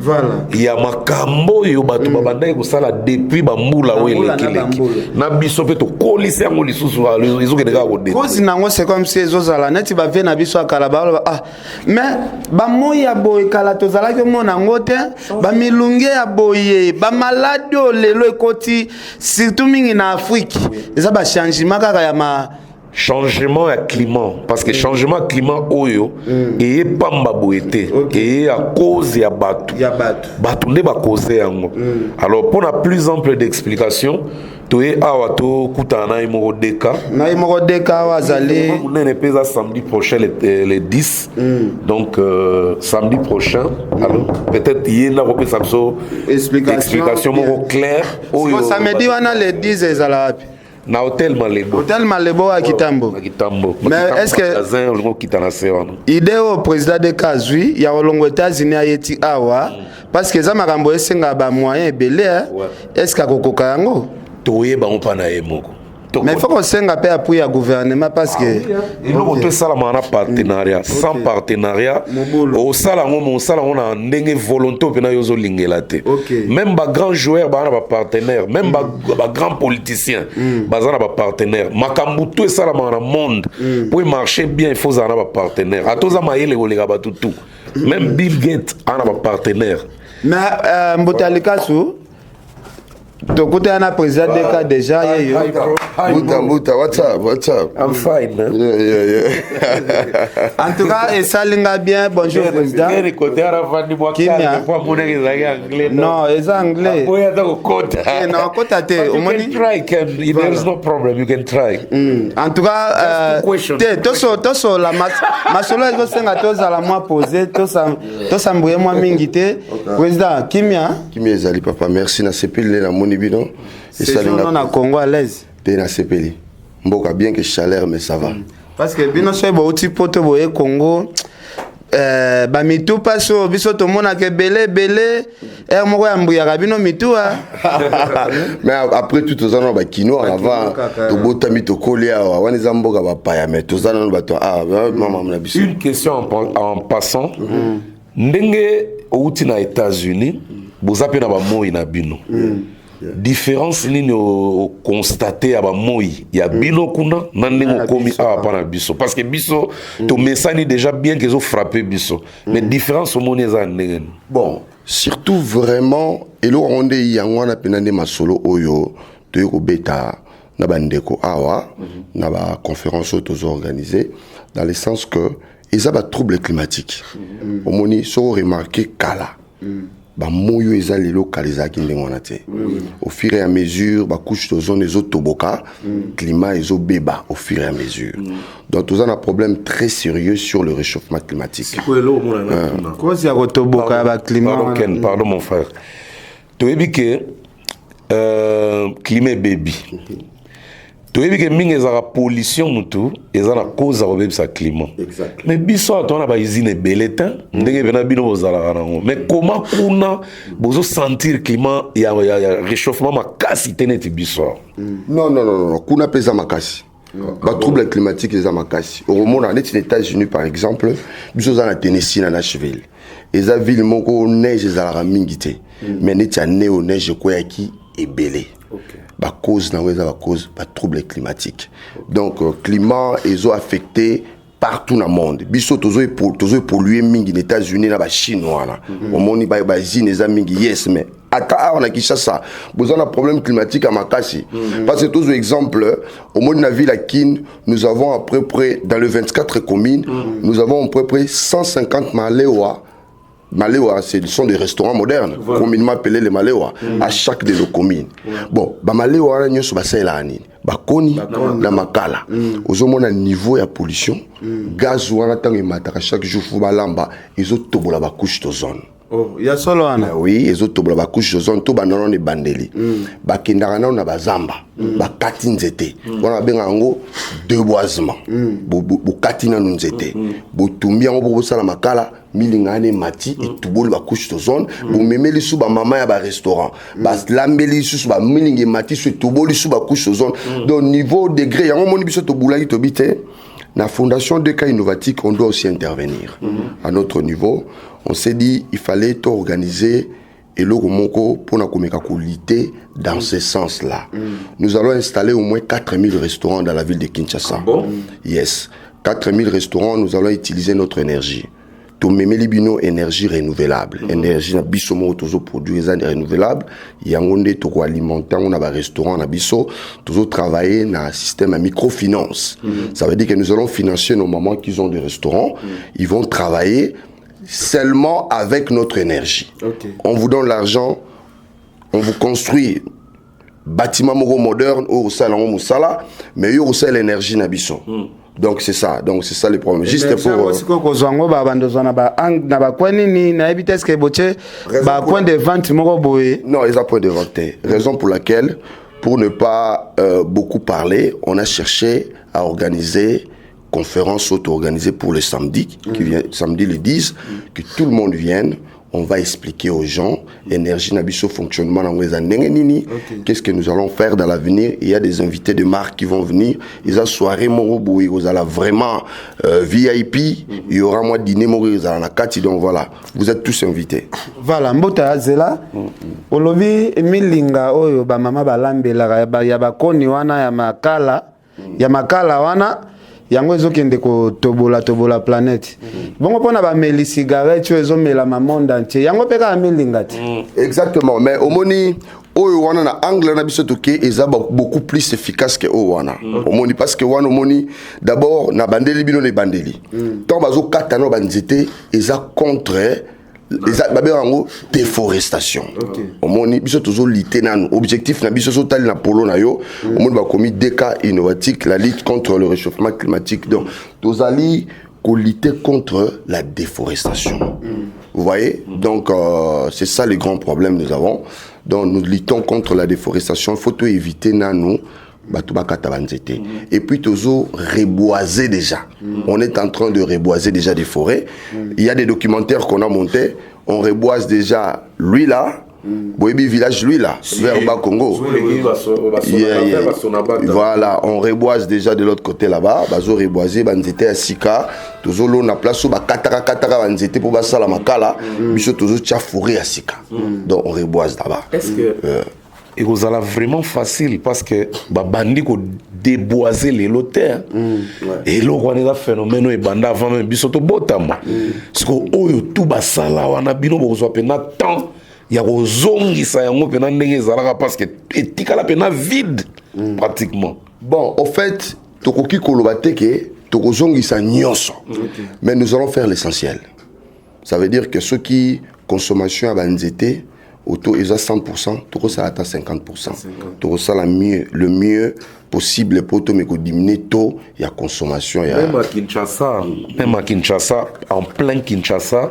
ya makambo oyo bato babandaki kosala depuis bambula oyo
Bambula na
elekileki
bambula.
Na biso mpe tokolisi yango lisusu, ezokende kaka kodé.
Cause nango, c'est comme si ezozala neti bavie na biso ya kala, baloba: ah, mais bamoi ya boye kala tozalaki omona yango te, bamilunge ya boye, bamaladi oyo lelo ekoti surtout mingi na Afrique, eza bachangement kaka ya ma
Changement ya climat, parce que changement ya climat oyo eye pamba boye te, eye à cause ya bato.
Ya bato.
Bato nde bacause yango. Alors, mpona plus ample d'explication, toye awa tokutana na ye moko Deka.
Na ye moko Deka awa azali.
Monene mpe eza samedi prochain, le 10. Donc samedi prochain, alors peut-être ye nde akopesa biso
explication,
explication moko claire
oyo.
Oyo
samedi wana le 10 ezala wapi?
Na hôtel Malebo.
Hôtel Malebo ya Kitambo.
Na Kitambo.
Mais est-ce que
magasin olingi okita na se wana.
Idée oyo président Deka azwi ya kolongo États-Unis ayeti awa, parce que eza makambo esengaka bamoyen ebele, hein? Est ce que akokoka yango?
Toyeba ngo mpa na ye moko.
Mais il faut kosenga mpe appui ya gouvernement, parce que
eloko to esalamaka na partenariat. Sans partenariat, osala yango, ma osala yango na ndenge volonté mpena yo ozolingela te. Même bagrand joueur baza na bapartenaire, même bagrand politicien baza na bapartenaire. Makambo to esalamaka na monde, po emarche bien, il faut ozala na bapartenaire. Ata oza mayele koleka bato tout, même Bill Gates aza na bapartenaire.
Mais Mbuta Likasu, tokutana na président Deka déjà, ye yo.
Mbuta, Mbuta, what's up? What's up?
I'm fine, man.
Yeah.
En tout cas, esalinga bien. Bonjour président. Kimia. Non, eza anglais. Na okota te, omoni.
Try, can, there is no problem, you can try.
En tout cas, te tosola masolo ezosenga tozala mwa posé, tosambuye mwa mingi te. Président, kimia?
Kimia ezali, papa, merci. Nasepeli nde namoni bino.
Séjour na Congo à l'aise?
Te, nasepeli. Mboka bien que chaleur, mais ça va.
Parce que bino soki bouti poto boye Congo. Eh, bamitu mpasi oyo biso tomonaka ebele ebele ere moko ya mbuyaka bino mitu ah.
Mais après tout, toza nano bakinois avant. Tobotami, tokoli awa. Wana eza mboka bapaya, mais toza nano bato ah, mama na biso.
Une question en passant. Ndenge outi na États-Unis, boza mpe na bamoi na bino, différence nini oconstater ya bamoi ya bino kuna na ndenge okomi awa mpa na biso? Parce que biso tomesani déjà, bien que ezofrappe biso, mais différence omoni eza ndenge nini?
Bon, surtout vraiment eloko yango nde yango wana mpena nde masolo oyo toyei kobeta na bandeko awa na baconférence oyo tozoorganiser, dans le sens que eza batrouble climatique. Omoni, soki oremarquer, kala bamoi oyo eza lelo, kala ezalaki ndenge wana te. Au fur et à mesure bacouche d'ozone ezotoboka, climat ezobeba au fur et à mesure. Donc toza na problème très sérieux sur le réchauffement climatique.
Cause ya kotoboka ya baclimat.
Pardon, Ken, pardon mon frère. Toyebi ke climat ebebi, toyebi ke mingi ezalaka pollution, mutu eza na cause ya kobebisa climat. Mais biso awa toza na bausine ebele te ndenge mpena bino bozalaka nango. Mais comment kuna bozosentir climat ya réchauffement makasi te neti biso awa?
Non, non, non, non, kuna mpe eza makasi. Batrouble climatique eza makasi. Okomona neti na États-Unis par exemple, biso oza na Tennessee, na Nashville, eza ville moko neige ezalaka mingi te, mais neti année oyo neige ekweyaki ebele. Bacause nango eza bacause batrouble climatique. Donc climat ezo affecté partout na monde. Biso tozo évoluer mingi na États-Unis, na bachine wana, omoni bausine eza mingi, yes, mais ata awa na Kinshasa boza na problème climatique ya makasi, parce que tozwa exemple, omoni na ville ya Kin, nous avons à peu près, dans le 24 communes, nous avons à peu près 150 malewa. Malewa, ce sont des restaurants modernes, communément appelés les Malewa, à chaque de nos communes. Bon, ba Malewa wana nyonso basalelaka nini? Bakoni na makala. Ozomona niveau ya pollution, gaz wana ntango emataka chaque jour, faut balamba, ezotobola bacouche d'ozone.
Oh, ya solo wana?
Ah oui, ezotobola bacouche d'ozone. To banda nano ebandeli, bakendaka nano na bazamba, bakati nzete wana, babengaka yango déboisement. Bokati nano nzete, botumbi yango mpo bosala makala, milinga wana emati, etuboli bacouche d'ozone. Bomemeli lisusu bamama ya barestaurant, balambeli lisusu, bamilinga emati so, etuboli lisusu bacouche d'ozone. Donc niveau degré yango omoni biso tobulaki tobi te. Na fondation 2K Innovatique, on doit aussi intervenir à notre niveau. On s'est dit il fallait organiser eloko moko mpona komeka kolutter dans ce sens là. Nous allons installer au moins 4000 restaurants dans la ville de Kinshasa.
Ah bon?
Yes, 4000 restaurants. Nous allons utiliser notre énergie. Tomemeli bino énergie renouvelable, énergie na biso moko tozoproduire, eza renouvelable. Yango nde tokoalimenter yango na barestaurant na biso. Tozotravailler na système ya microfinance. Ça veut dire que nous allons financer nos mamans qui ont des restaurants. Ils vont travailler seulement avec notre énergie. On vous donne l'argent, on vous construit bâtiment moko moderne oyo kosala yango mosala, mais oyo kosala énergie na biso. Donc c'est ça, donc c'est ça le problème, juste pour
Sikoyo kozwa yango, babanda ozwa na bacoin nini, nayebi te, est-ce botie bacoin de vente moko boye?
Non, eza point de vente te. Raison pour laquelle, pour ne pas beaucoup parler, on a cherché à organiser conférence auto-organisée pour le samedi qui vient, samedi le 10, que tout le monde vienne. On va expliquer aux gens énergie na biso, fonctionnement nango eza ndenge nini, qu'est-ce que nous allons faire dans l'avenir. Il y a des invités de marque qui vont venir. Eza soirée moko boye kozala vraiment VIP. Il y aura mwa dîner moko ezala na kati. Donc voilà, vous êtes tous invités.
Voilà, mbote azela. Olobi milinga oyo bamama balambelaka ya bakoni wana ya makala, ya makala wana, yango ezokende kotobola tobola planète. Bongo mpona bameli cigarette oyo ezomelama monde entier, yango mpe kaka milinga te?
Exactement, mais omoni oyo wana na angle na biso toke eza beaucoup plus efficace ke oyo wana. Omoni, parce que wana omoni d'abord na bandeli bino na ebandeli, ntango bazokata no banzete, eza contre, eza babengaka yango déforestation. Omoni, biso tozolutter nanu, objectif na biso, sotali na polo na yo, omoni bakomi DK Innovatique, la lutte contre le réchauffement climatique. Donc tozali kolutter contre la déforestation, vous voyez? Donc c'est ça le grand problème nous avons. Donc nous luttons contre la déforestation. Il faut tout éviter nanu. Bato bakata banzete. Et puis tozo reboiser déjà. On est en train de reboiser déjà des forêts. Il y a des documentaires qu'on a montés. On reboise déjà lui là. Boyebi village lui là, vers Bas-Congo. Yeah. Voilà, on reboise déjà de l'autre côté là-bas. Bazo reboiser, banzete ya sika. Tozolona place oyo bakataka kataka banzete mpo basala makala. Biso tozotia forêt ya sika. Donc on reboise là-bas.
Est-ce que ekozala vraiment facile? Parce que babandi kodéboiser lelo te, hein. Eloko wana eza phénomène oyo ebanda avant même biso tobotama. Siko oyo tu basala wana, bino bokozwa mpenza temps ya kozongisa yango mpenza ndenge ezalaka? Parce que etikala mpenza vide pratiquement.
Bon, au fait, tokoki koloba te ke tokozongisa nyonso, mais nous allons faire l'essentiel. Ça veut dire que soki consommation ya banzete auto eza 100, tokosala ata 50. Tokosala mieux, le mieux possible po tomeka kodiminuer taux ya consommation ya
Même à Kinshasa, même à Kinshasa, en plein Kinshasa,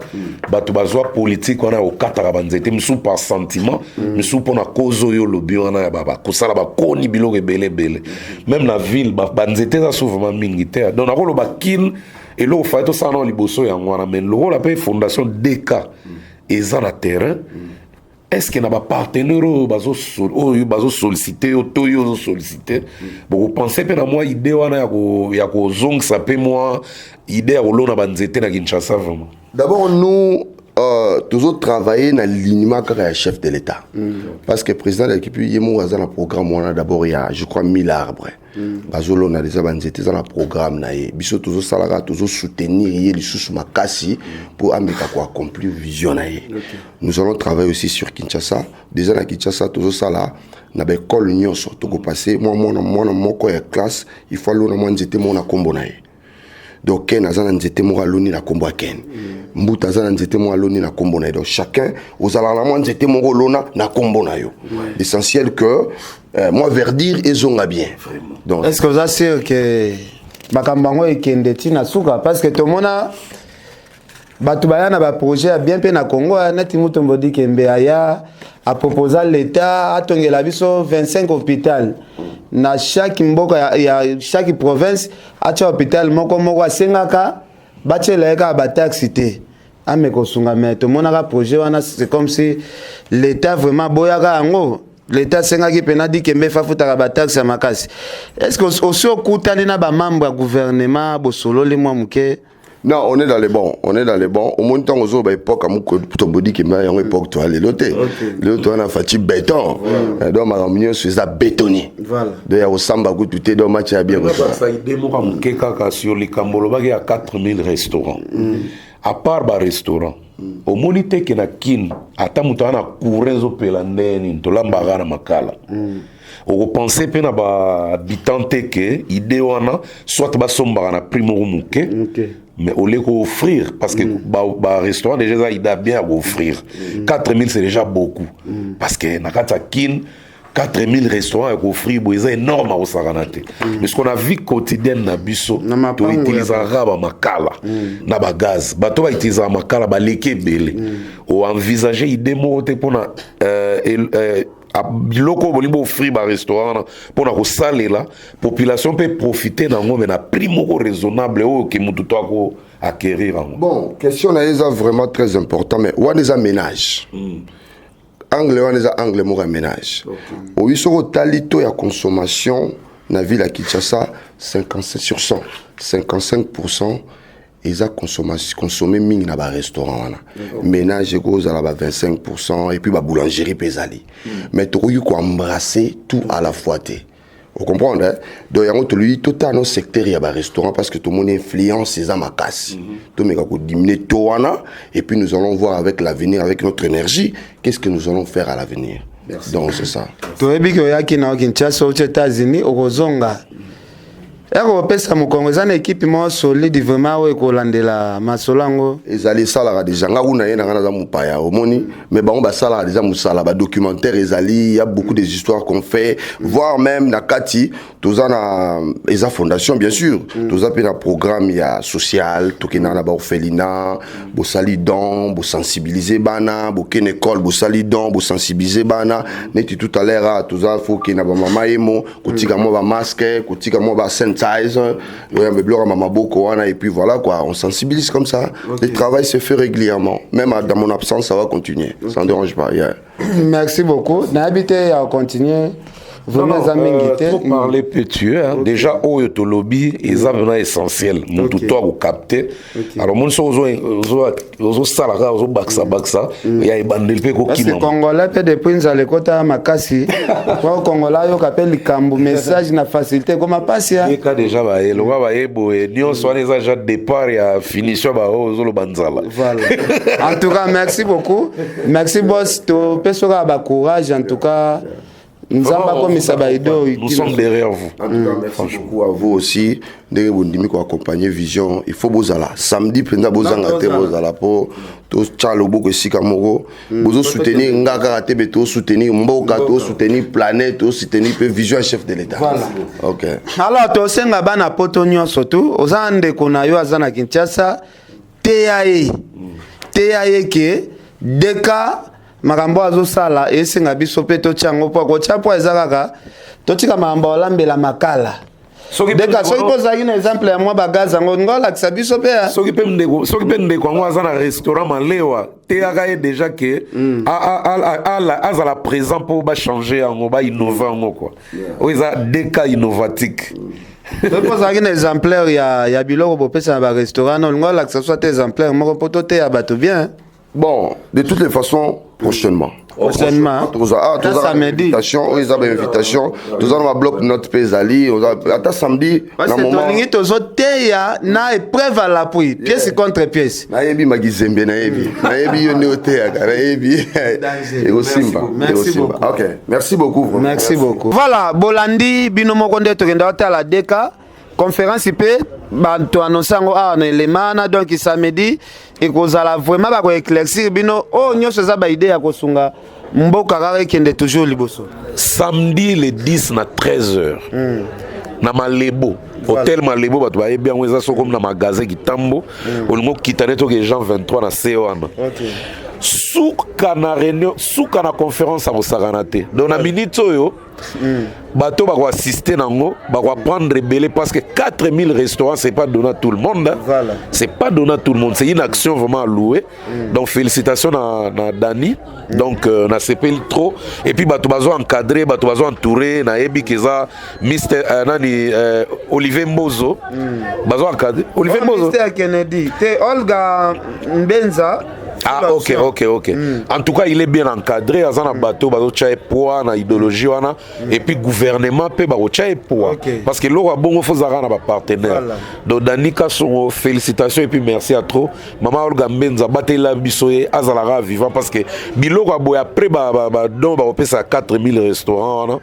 bato bazwa politique wana ya kokataka banzete, misusu par sentiment, misusu mpona cause oyo olobi wana ya kosala bakoni biloko ebele ebele. Même na ville, banzete eza so vraiment mingi te. Donc nakoloba Kin, eloko fai tosala nao liboso yango wana. Mais lokola mpe fondation DK eza na terrain, est ce que na bapartenaire oyo oyo bazosollicite yo to oyo ozosollicite, bokopense mpe na mwa idée wana ya kozongisa mpe mwa idée ya kolona banzete na Kinshasa vraiment?
D'abord, nous, toujours travailler dans l'alignement kaka ya chef de l'État. Parce que président de l'équipe, ye moko aza na programme wana. D'abord, il y a, je crois, 1000 arbres. Bazolona déjà banzete, eza na programme na ye. Biso tozosalaka, tozosoutenir ye lisusu makasi pour ameka koaccomplir vision na ye. Nous allons travailler aussi sur Kinshasa. Déjà na Kinshasa, tozosala na baekole nyonso. Tokopase mwa mwana mwana moko ya classe, il faut alona mwa nzete moko na nkombo na ye. Donc Ken aza na nzete moko aloni na nkombo ya Ken, Mbuta aza na nzete moko aloni na nkombo na ye. Donc chacun ozalaka na mwa nzete moko olona na nkombo na yo. L'essentiel que mwa verdure ezonga bien. Donc
Est ce que oza sûr ke makambo yango ekende ntina suka? Parce que tomona bato baya na baprojet ya bien mpe na Congo aya, neti Mutombo Dikembe aya aproposa l'État atongela biso 25 hôpital na chaque mboka ya chaque province, atia hôpital moko moko, asengaka batiela ye kaka bataxe te, ameka kosunga. Mais tomonaka projet wana, c'est comme si l'État vraiment aboyaka yango. L'État asengaki mpena Dikembe afutaka bataxe ya makasi. Est ce que osi okutani na bamembre ya gouvernement, bosololi mwa moke?
Non, on est dans les bons, on est dans les bons. Au moins ntango ozoba époque Mutombo Dikembe, yango époque toa lelo te. Lelo toa na Fatshi Béton. Donc makambo nyonso eza bétonné. Donc ya kosamba kutu te. Donc match ya bien kosala.
Bakisa idée moko ya moke kaka sur likambo olobaki ya 4000 restaurants. À part barestaurant, omoni te ke na Kine, ata moto aza na courant ezopela ndenge nini, tolambaka na makala. Okopense mpe na bahabitant te ke idée wana, soit basombaka na prix moko moke, mais au lieu qu'offrir, parce que ba restaurant déjà eza idée bien ya koofrir. 4000, c'est déjà beaucoup, parce que na kati ya Kine, 4000 restaurants ya koofrir boye eza énorme, akosakana te. Mais ce qu'on a vie quotidienne na biso,
Na mapango ya
toutilisaka bamakala na bagaz. Bato bautilisaka makala baleki ebele. Oenvisage idée moko te mpona biloko oyo bolingi boofrir barestaurant wana mpona kosalela population mpe profite nango, mais na prix moko raisonnable oyo ke motu to ako acquérir yango?
Bon, question na ye eza vraiment très important, mais wana eza ménage. Angle wana eza angle moko ya ménage. Oyi soki otali taux ya consommation na ville ya Kinshasa, 57 sur 100, 55 eza consommé mingi na barestaurant wana. Ménage ekozala ba 25, et puis baboulangerie mpe ezali. Mais tokoki koembrasser tout à la fois te, ocomprendre, hein? Donc yango tolobi totala no secteur ya barestaurant, parce que tomoni influence eza makasi. Tomeka kodiminuer taux wana, et puis nous allons voir avec l'avenir, avec notre énergie, qu'est-ce que nous allons faire à l'avenir. Donc c'est ça.
Toyebi ke oyaki na Kinshasa, outi États-Unis, okozonga. Eko kopesa mokongo eza na ekipe moko solide vraiment oyo ekolandela masolo yango.
Ezali esalaka deja nga kuna ye na nga naza mopaya omoni mais bango basalaka deja mosala ba documentaire ezali ya beaucoup des histoires qu'on fait voire même na kati toza na eza fondation bien sûr toza mpe na programme ya social tokendaka na baorphelinat bosali don bosensibilize bana bokende école bosali don bosensibilize bana neti tout à l'heure ah, toza fo okende na bamama yemo kotika mwa bamasque kotika mwa basanitizer oyamba biloko ya maboko wana et puis voilà quoi on sensibilise comme ça okay. Le travail se fait régulièrement même dans mon absence ça va continuer okay. Ça ne dérange pas yeah.
Merci beaucoup nayebi te ya continuer vraiment eza mingi te.
Trop parler peut tuer hein. Okay. Déjà oyo tolobi eza vraiment essentiel motu to akokapte alors moni soki ozosala kaka ozobakisabakisa ya ebandeli mpe ekokima
congolais mpe depuis nzala ekota makasi po congolais ayoka mpe likambo message na facilité ekoma mpasi
eka déjà baye lokola baye boye nyonso wana eza déjà départ ya finition baoyo ozoloba nzala.
Voilà, en tout cas merci beaucoup, merci boss, topesi kaka bacourage en tout cas nzambe akomisa baido.
Nous sommes derrière vous.
En tout cas merci beaucoup à vous aussi ndenge bondimi koaccompagner vision. Il faut bozala samedi mpenza, bozanga te, bozala mpo totya loboko esika moko. Bozosoutenir nga kaka te, me tosoutenir mboka, tosoutenir planète, tosoutenir mpe vision ya chef de l'État.
Voilà.
Ok.
Alors tosenga bana poto nyonso tu oza na ndeko na yo aza na Kinshasa, teya ye, teya ye ke deka makambo azosala esenga biso mpe totia yango mpo kotia mpo eza kaka totika makambo olambela makala. Deka soki mpo ozalaki na exemple ya mwa bagaz yango ngo olakisa biso mpe.
Soki mpe ndeko yango aza na restaurant malewa, teyaka ye déjà ke azala présent mpo bachange yango, bainnove yango quoi. Oyo eza deka innovatique.
Soki ozalaki na exemplaire ya biloko bopesa na barestaurant na olingo olakisa so ata exemplaire moko mpo toteya bato bien.
Bon, de toutes les façons, prochainement.
Prochainement.
Toza
samedi.
Invitation oyo eza bainvitation, toza na babloc note mpe ezali ata samedi
na moment. Tolingi tozoteya na épreuve à l'appui, pièce contre pièce.
Nayebi magizembe, nayebi yo nde oteyaka, nayebi ekosimba, ekosimba. Ok, merci beaucoup vraiment.
Merci beaucoup. Voilà, bolandi bino moko nde tokenda otala deka conférence mpe bato annonce yango awa na elema wana. Donc samedi ekozala vraiment bakoéclaircir bino oyo nyonso eza baidée ya kosunga mboka kaka ekende toujours liboso.
Samedi le 10 na 13 heures na Malebo, hôtel Malebo. Bato bayebi yango, eza soki okomi na magasin Kitambo, olingi okita neti oke Jean 23 na se wana. Suka na réunion, suka na conférence ya kosakana te. Donc na minute oyo bato bakoassiste nango bakoapprendre ebele parce que 4000 restaurants, c'est pas donné à tout le monde hein.
Voilà.
C'est pas donné à tout le monde, c'est une action vraiment à louer. Donc félicitations na Dani. Donc nasepeli trop et puis bato bazo encadré, bato bazo entouré, nayebi ke eza Mister nani, Olivier Mbozo. Bazo encadré Olivier Mbozo.
Mr Kennedy te, Olga Mbenza.
Ah ok. En tout cas, il est bien encadré, aza na bato bazotya ye poids na idéologie wana et puis gouvernement mpe bakotya ye poids parce que eloko ya bongo fo ozalaka na bapartenaire. Donc Dani Kasongo, félicitations et puis merci à trop. Mama Olga Mbenza, batela biso ye azalaka vivant parce que biloko ya boye après badon bakopesa 4000 restaurant wana,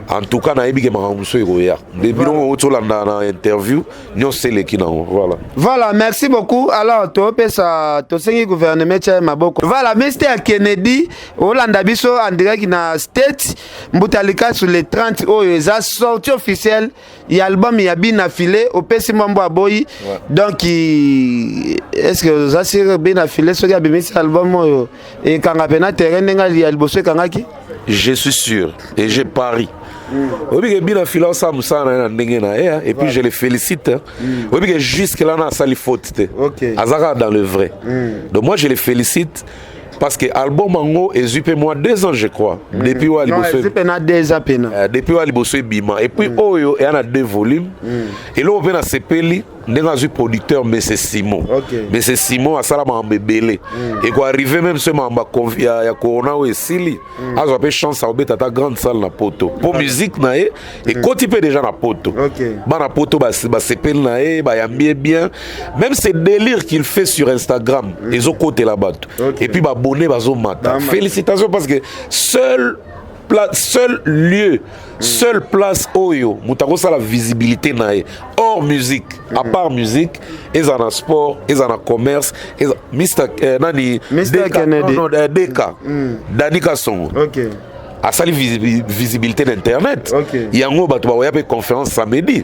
en tout cas nayebi ke makambo mosusu ekoya nde biloko outi olanda na interview nyonso eleki nango. Voilà.
Voilà, merci beaucoup. Alors topesa, tosengi gouvernement tia ye maboko. Voilà, Mr Kennedy olanda biso en direct na state Mbuta Likasu le 30 oyo eza sortie officielle ya album ya Bina File opesi mbambo aboyi. Donc est ce que oza sûr Bina File soki abimisi album oyo ekanga mpe na terrain ndenge ya liboso ekangaki?
Je suis sûr et je parie. Oyebi ke Bina Fila osala mosala na ye na ndenge na ye hein, et puis je le félicite hein. Oyebi ke jusque là na asali faute te, aza kaka dans le vrai. Donc moi je le félicite parce que album yango ezwi mpe moi 2 ans je crois depuis oyo ya
Non,
liboso.
Ezwi mpe 2 ans pena.
Depuis oyo ya liboso ebima et puis oyo eya na deux volumes. Eloko mpe nasepeli ndenge azwi producteur Mese Simon. Mese Simon asala makambo ebele, ekoarrive même so makambo ya corona oyo esili, azwa mpe chance akobeta ata grande salle na poto mpo musique na ye ekoti mpe déjà na poto. Bana poto basepeli na ye, bayambi ye bien. Même ce délire qu'il fait sur Instagram ezokotela bato et puis babone bazomata.
Bamata.
Félicitations parce que seul place, seul lieu, seule place oyo moto akosala visibilité na ye hors musique, à part musique, eza na sport, eza na commerce, eza Mr nani.
Mr.
DK,
Kennedy.
Non, non, DK, Dani Kasongo asali visibilité na internet. Yango bato bakoya mpe conférence samedi.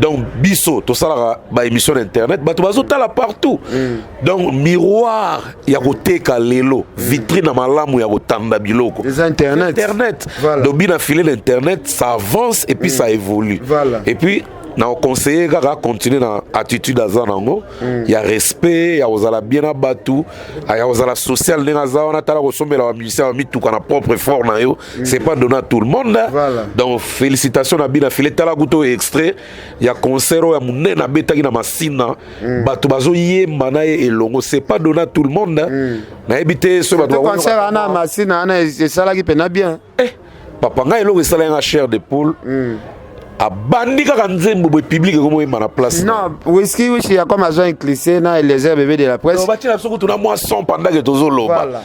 Donc biso tosalaka baémission na internet, bato bazotala partout. Donc miroir ya koteka lelo, vitrine ya malamu ya kotanda biloko
Eza internet.
Internet.
Voilà.
Donc bina filet l'internet, ça avance et puis ça évolue.
Voilà.
Et puis na conseiller kaka continuer na attitude aza nango ya respect, ya kozala bien na bato, ya kozala social ndenge aza wana. Tala kosombela bamusicien bamituka na propre effort na yo, c'est pas donné à tout le monde, hein.
Voilà.
Donc félicitations na bina file. Tala kuta oyo extrait ya concert oyo ya monene abetaki na Masina, bato bazoyemba na ye elongo, c'est pas donné à tout le monde, hein. Nayebi te soki bato
To concert wana Masina wana esalaki mpena bien.
Eh, papa, ngai eloko esalaki nga chair de poule, abandi kaka nzembo boye, public ekomoyemba na place.
Non, whisky wishi ya comme azwa inclissé na Eliezer bébé de la presse.
Batina biso kutu na mwa son pendant ke tozoloba.
Voilà.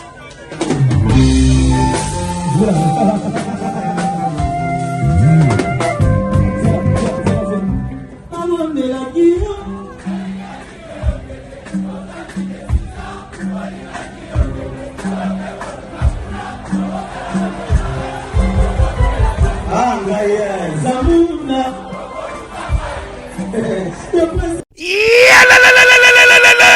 Yalalalalalalalala!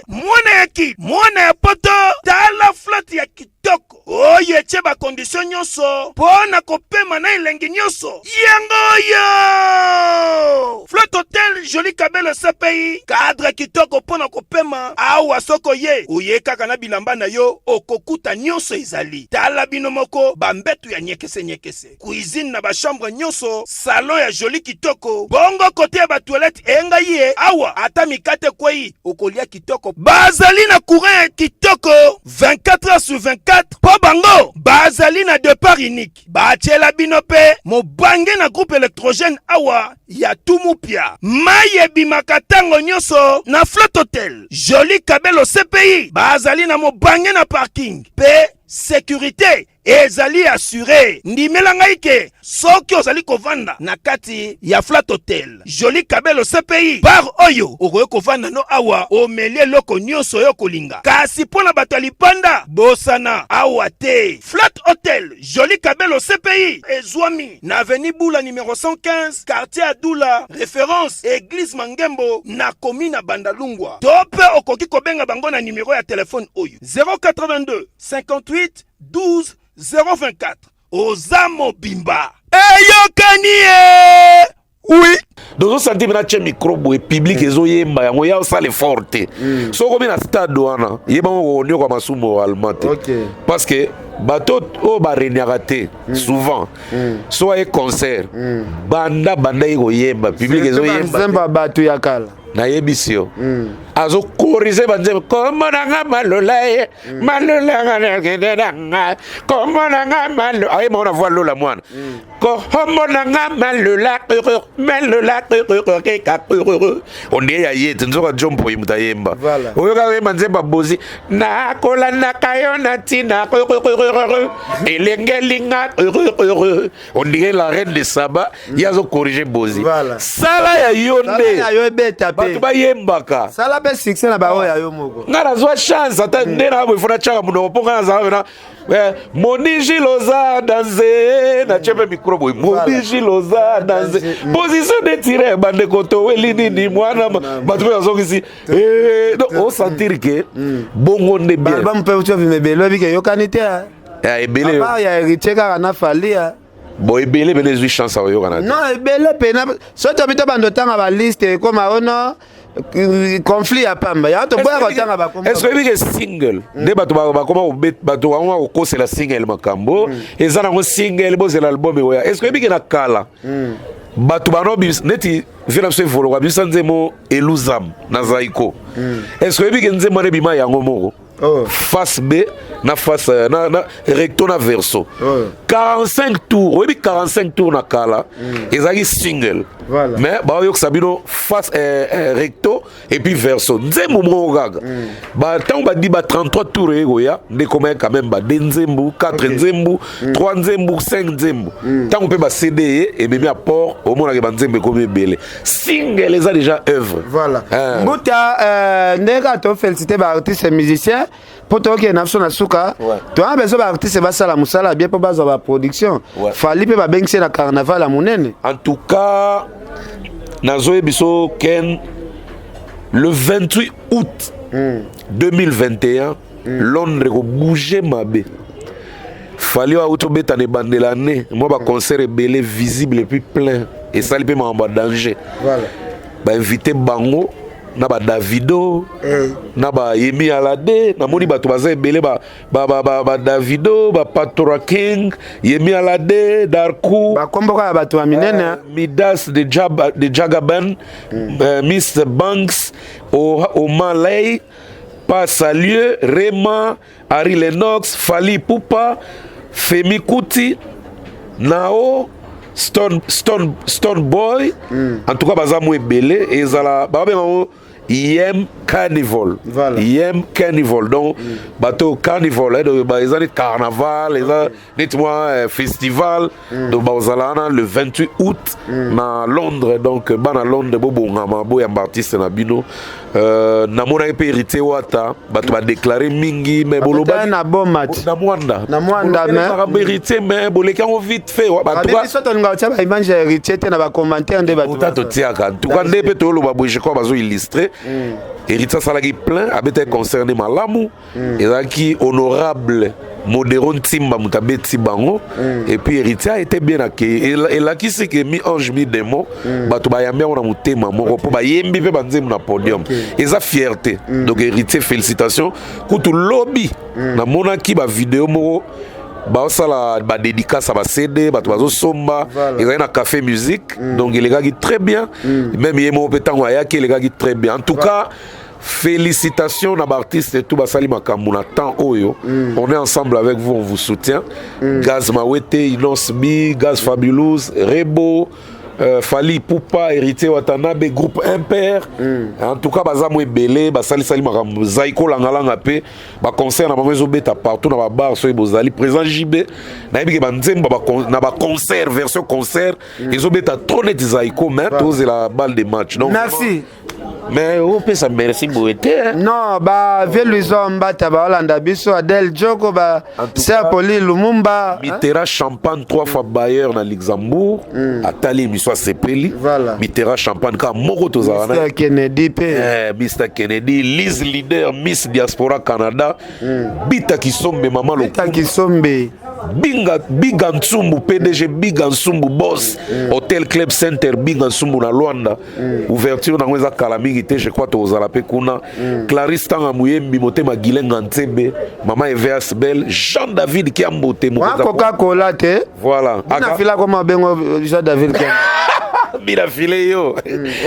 Mwana ya ki mwana ya poto, tala flotte ya kitoko oyo etie bacondition nyonso mpo na kopema na elengi nyonso. Yango oyo Flotte Hotel Joli Kabelo CPI, cadre kitoko mpo na kopema awa. Soko ye oye kaka na bilamba na yo, okokuta nyonso ezali. Tala bino moko, bambetu ya nyekese-nyekese, cuisine na bachambre nyonso, salon ya joli kitoko, bongo côté ya batoilette engai ye awa, ata mikate ekwei okolia kitoko. Bazali na courant ya kitoko 24 heures sur 24 mpo bango bazali na départ unique. Batiela bino mpe mobange na groupe électrogène awa ya Tumupia. Mai ebimaka ntango nyonso na Flotte Hotel Joli Kabelo CPI. Bazali na mobange na parking mpe sécurité ezali assuré. Ndimela ngai ke soki ozali kovanda na kati ya Flat Hotel Joli Kabelo CPI bar oyo, okoki kovanda no awa, omeli eloko nyonso oyo kolinga. Kasi mpo na bato ya lipanda, bosana awa te. Flat Hotel Joli Kabelo CPI ezwami na avenue Bula numéro 115, quartier Adula, référence église Mangembo, na komi na Bandalungwa. To mpe okoki kobenga bango na nimero ya telefone oyo: 082 58 12 024. Oza mobimba, eyokani ye oui.
Tozosentir mpena tie micro boye, public ezoyemba yango, ya osala effort te. Soki okomi na stade wana, yebango konioka masumu moralement te, parce que bato oyo bareniaka te souvent, so aye concert, banda banda ye koyemba, public ezoyemba.
Nzembo ya bato ya kala.
Nayebisi yo, azocorriger banzembo: "Kombo nanga Malola ye, Malola nga nakende nanga, kombo nanga Malo." Ayemba na voix Lola mwana: "Kombo nanga Malola, Malola keka." Ondie ya ye te, nzoka jompo ye moto ayemba. Oyoka oyemba nzembo abozi: "Nakolandaka yo na ntina elengelinga." On dirait la reine de Saba, ye azocorriger bozi. Sala ya yo nde
ya yo ebeta.
Bato bayembaka.
Sala mpe succès na baoyo ya yo moko.
Nga nazwa chance ata nde na boye, fo natiaka monoko mpo nga nazala pena moniji loza danse, natie mpe micro boye: "Moniji loza danse, position de tire, bandeko toweli nini mwana." Bato mpe bazongisi, donc osentir ke bongo nde bien.
Album mpe tio bima ebele, oyebi ke eyokani te.
Ebele.
À part ya Héritier kaka na Fally.
Bon, ebele pene ezwi chance ya koyokana te.
Non, ebele pena so tobi to bando otanga baliste ekoma ono conflit ya pamba ya toboya kotanga bakombo.
Est ce que oyebi ke single nde bato bakoma, bato bakoma kokosela single makambo eza nango single, bozela album ekoya? Est ce que oyebi ke na kala bato bano neti vie na biso evoloko abimisa nzembo Eluzam na Zaiko, est ce que oyebi ke nzembo wana ebima yango moko, face B na face na recto na verso, 45 tours? Oyebi 45 tours na kala ezalaki single.
Voilà.
Mais baoyokisa bino face recto et puis verso, nzembo moko kaka. Ntango badi ba 33 tour eye koya nde komaya quand même ba 2 nzembo, 4 nzembo, 3 nzembo, 5 nzembo. Ntango mpe ba CD ye ememi apport, omonaka banzembo ekomi ebele. Single eza déjà œuvre.
Voilà.
Ah.
Mbuta, ndenge kaka tofélicité baartiste musicien mpo tokokende na biso na suka. Toyana besoin baartiste basala mosala bien mpo bazwa baproduction. Fally mpe babengisi ye na carnaval ya monene.
En tout cas, nazoyebi biso ken le 28 août 2021, Londres ekobouge mabe. Fally oyo auti obeta na ebandela ne mwa baconcert ebele, visible et puis plein, esali mpe makambo ya danger. Bainvite bango na baDavido na baYemi Alade. Namoni bato baza ebele, baDavido, baPatora King, Yemi Alade, Darku.
Bakombo kaka bato ya minene.
Midas de, Jab, de Jagaban, Mr Banks, Omah Lay, Pa Salieu, Rema, Ari Lennox, Fally Ipupa, Femi Kuti, Nao, Stone, Stone, Stone Boy. En tout cas, baza mo ebele, ezala, babenga yango IM Carnival. IM Carnival. Donc, bateau Carnival, hein, donc, ba, eza neti carnaval, eza neti mwa festival. Donc, bazala wana le 28 août na Londres. Donc, bana Londres, bobongama, boyamba artiste na bino. Namonaki mpe Héritier Wata, bato badéclare mingi, mais bolobaki
na Boma ti.
Na Mwanda.
Na Mwanda, mais
Makambo Héritier, mais boleki yango vite fait. Ba- en tout cas,
biso tolingaka kotia baimage ya Héritier te na bacommentaire nde bato.
Ota totiaka. En tout cas, nde mpe toyoloba boye, je crois bazo illustre. Héritier asalaki plein, abetaki concert nde malamu. Ezalaki honorable Modero Ntimba moto abeti bango. Et puis Héritier a été bien accueilli. Elakisi ke mi ange mi démon, bato bayambi yango na motema moko mpo bayembi mpe banzembo na podium. Eza fierté. Donc Héritier, félicitations. Kutu lobi namonaki bavideo moko baosala badédicace ya baCD, bato bazosomba. Ezalaki na Café Musique, donc elekaki très bien. Même ye moko mpe ntango ayaki, elekaki très bien. En tout cas, félicitations na baartiste tout basali makambo na temps oyo. On est ensemble avec vous, on vous soutient. Gaz Mawete, Inos B, Gaz Fabulous, Rebo, Fally Ipupa, Héritier Watanabe, groupe Imper. En tout cas, baza mo ebele basalisali makambo. Zaiko Langalanga mpe baconcert na bango ezobeta partout na babar. Soki bozali présent, JB, nayebi ke banzembo na baconcert, version concert ezobeta trop neti Zaiko, mais tozela balle de match. Donc
Merci.
Mais opesa merci boye te, hein.
Non, ba vieux Luison Mbata baolanda biso, Adel Joko, ba Ser Poli Lumumba.
Mitera Champagne, trois fois bailleur na Luxembourg, atali émission, asepeli. Mitera Champagne kaka moko tozala na
Mr Kennedy mpe.
Mr Kennedy, Liz Leader, Miss Diaspora Canada, Bita Kisombe, mama.
Bita Kisombe.
Binga, Biga Nsumbu, PDG Biga Nsumbu, boss Hotel Club Center Biga Nsumbu na Luanda. Ouverture nango eza kala mingi te, je crois tozala mpe kuna. Clarisse Tanga Muyembi, motema Gilenga Ntsebe, mama Evas Bel, Jean David Kiambote.
Wa Coca-Cola te.
Voilà.
Bina fila koma bengo Jean David Kiambo.
Bina file yo.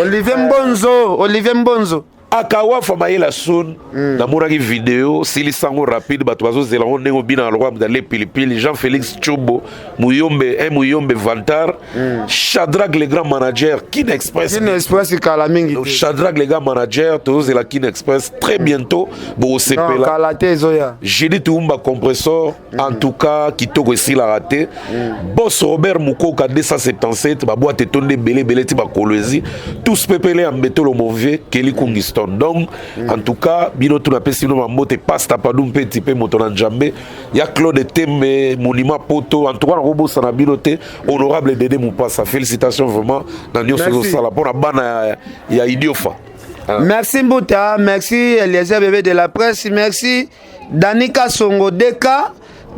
Olivier Mbonzo, Olivier Mbonzo.
Akawafa mayela sun. Namonaki video silisango rapide, bato bazozela ngo ndenge obina na lokwa mudale pilipili. Jean Félix Chobo Muyombe, un Muyombe Vantar, Shadrack le grand manager Kin Express.
Kin Express kala mingi
Donc,
te.
Shadrack le grand manager, tozozela Kin Express très bientôt.
Non,
Bokosepela.
Kala te, ezoya.
Judith Umba compressor, en tout cas kitoko esilaka te. Boss Robert Mukoka 277, baboîte etonde ebele ebele ti bakolwezi tous pepele ya mbetolo, mon vieux Kelly Kungiston. Donc en tout cas, bino tu napesi bino bambote. Pasta Padu mpe ti mpe moto na Njambe ya Claude Tembe, monument poto. En tout cas, nakobosana bino te. Honorable Dede Mupasa, félicitations vraiment na nyonso
Merci.
ezosala mpona bana ya Idiofa.
Merci Mbuta, merci Eliezer Bébé de la presse, merci Danika Songo Deka.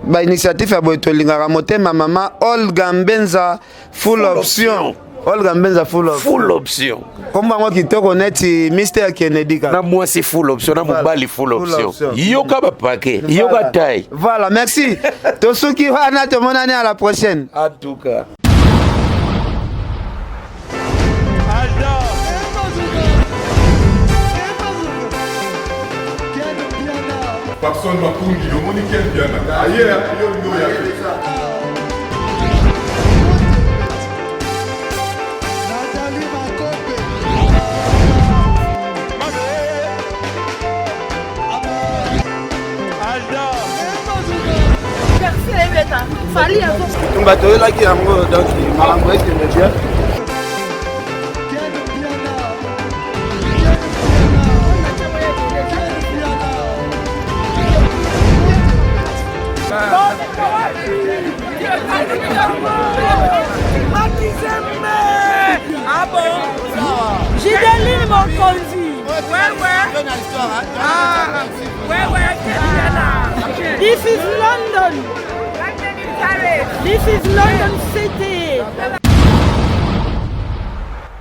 Ba initiative ya boye tolingaka. Motema mama Olga Mbenza full option. Olga Mbenza full option.
Full option.
Kombo yango kitoko neti Mr Kennedy kaka.
Na mwasi full option, na mobali full
Full
option.
option.
Yoka bapake, yoka taille.
Voilà, merci. Tosuki wana, tomonani à la prochaine.
En tout cas.
Papson Makungi, omoni Ken Piana aye yo yo ya te.
Bitumba toyelaki yango donc makambo ekende bien.
Ah bon? Gideline Mokonzi. Ouais, ouais. Ah, ouais, ouais. This is London. This is London City.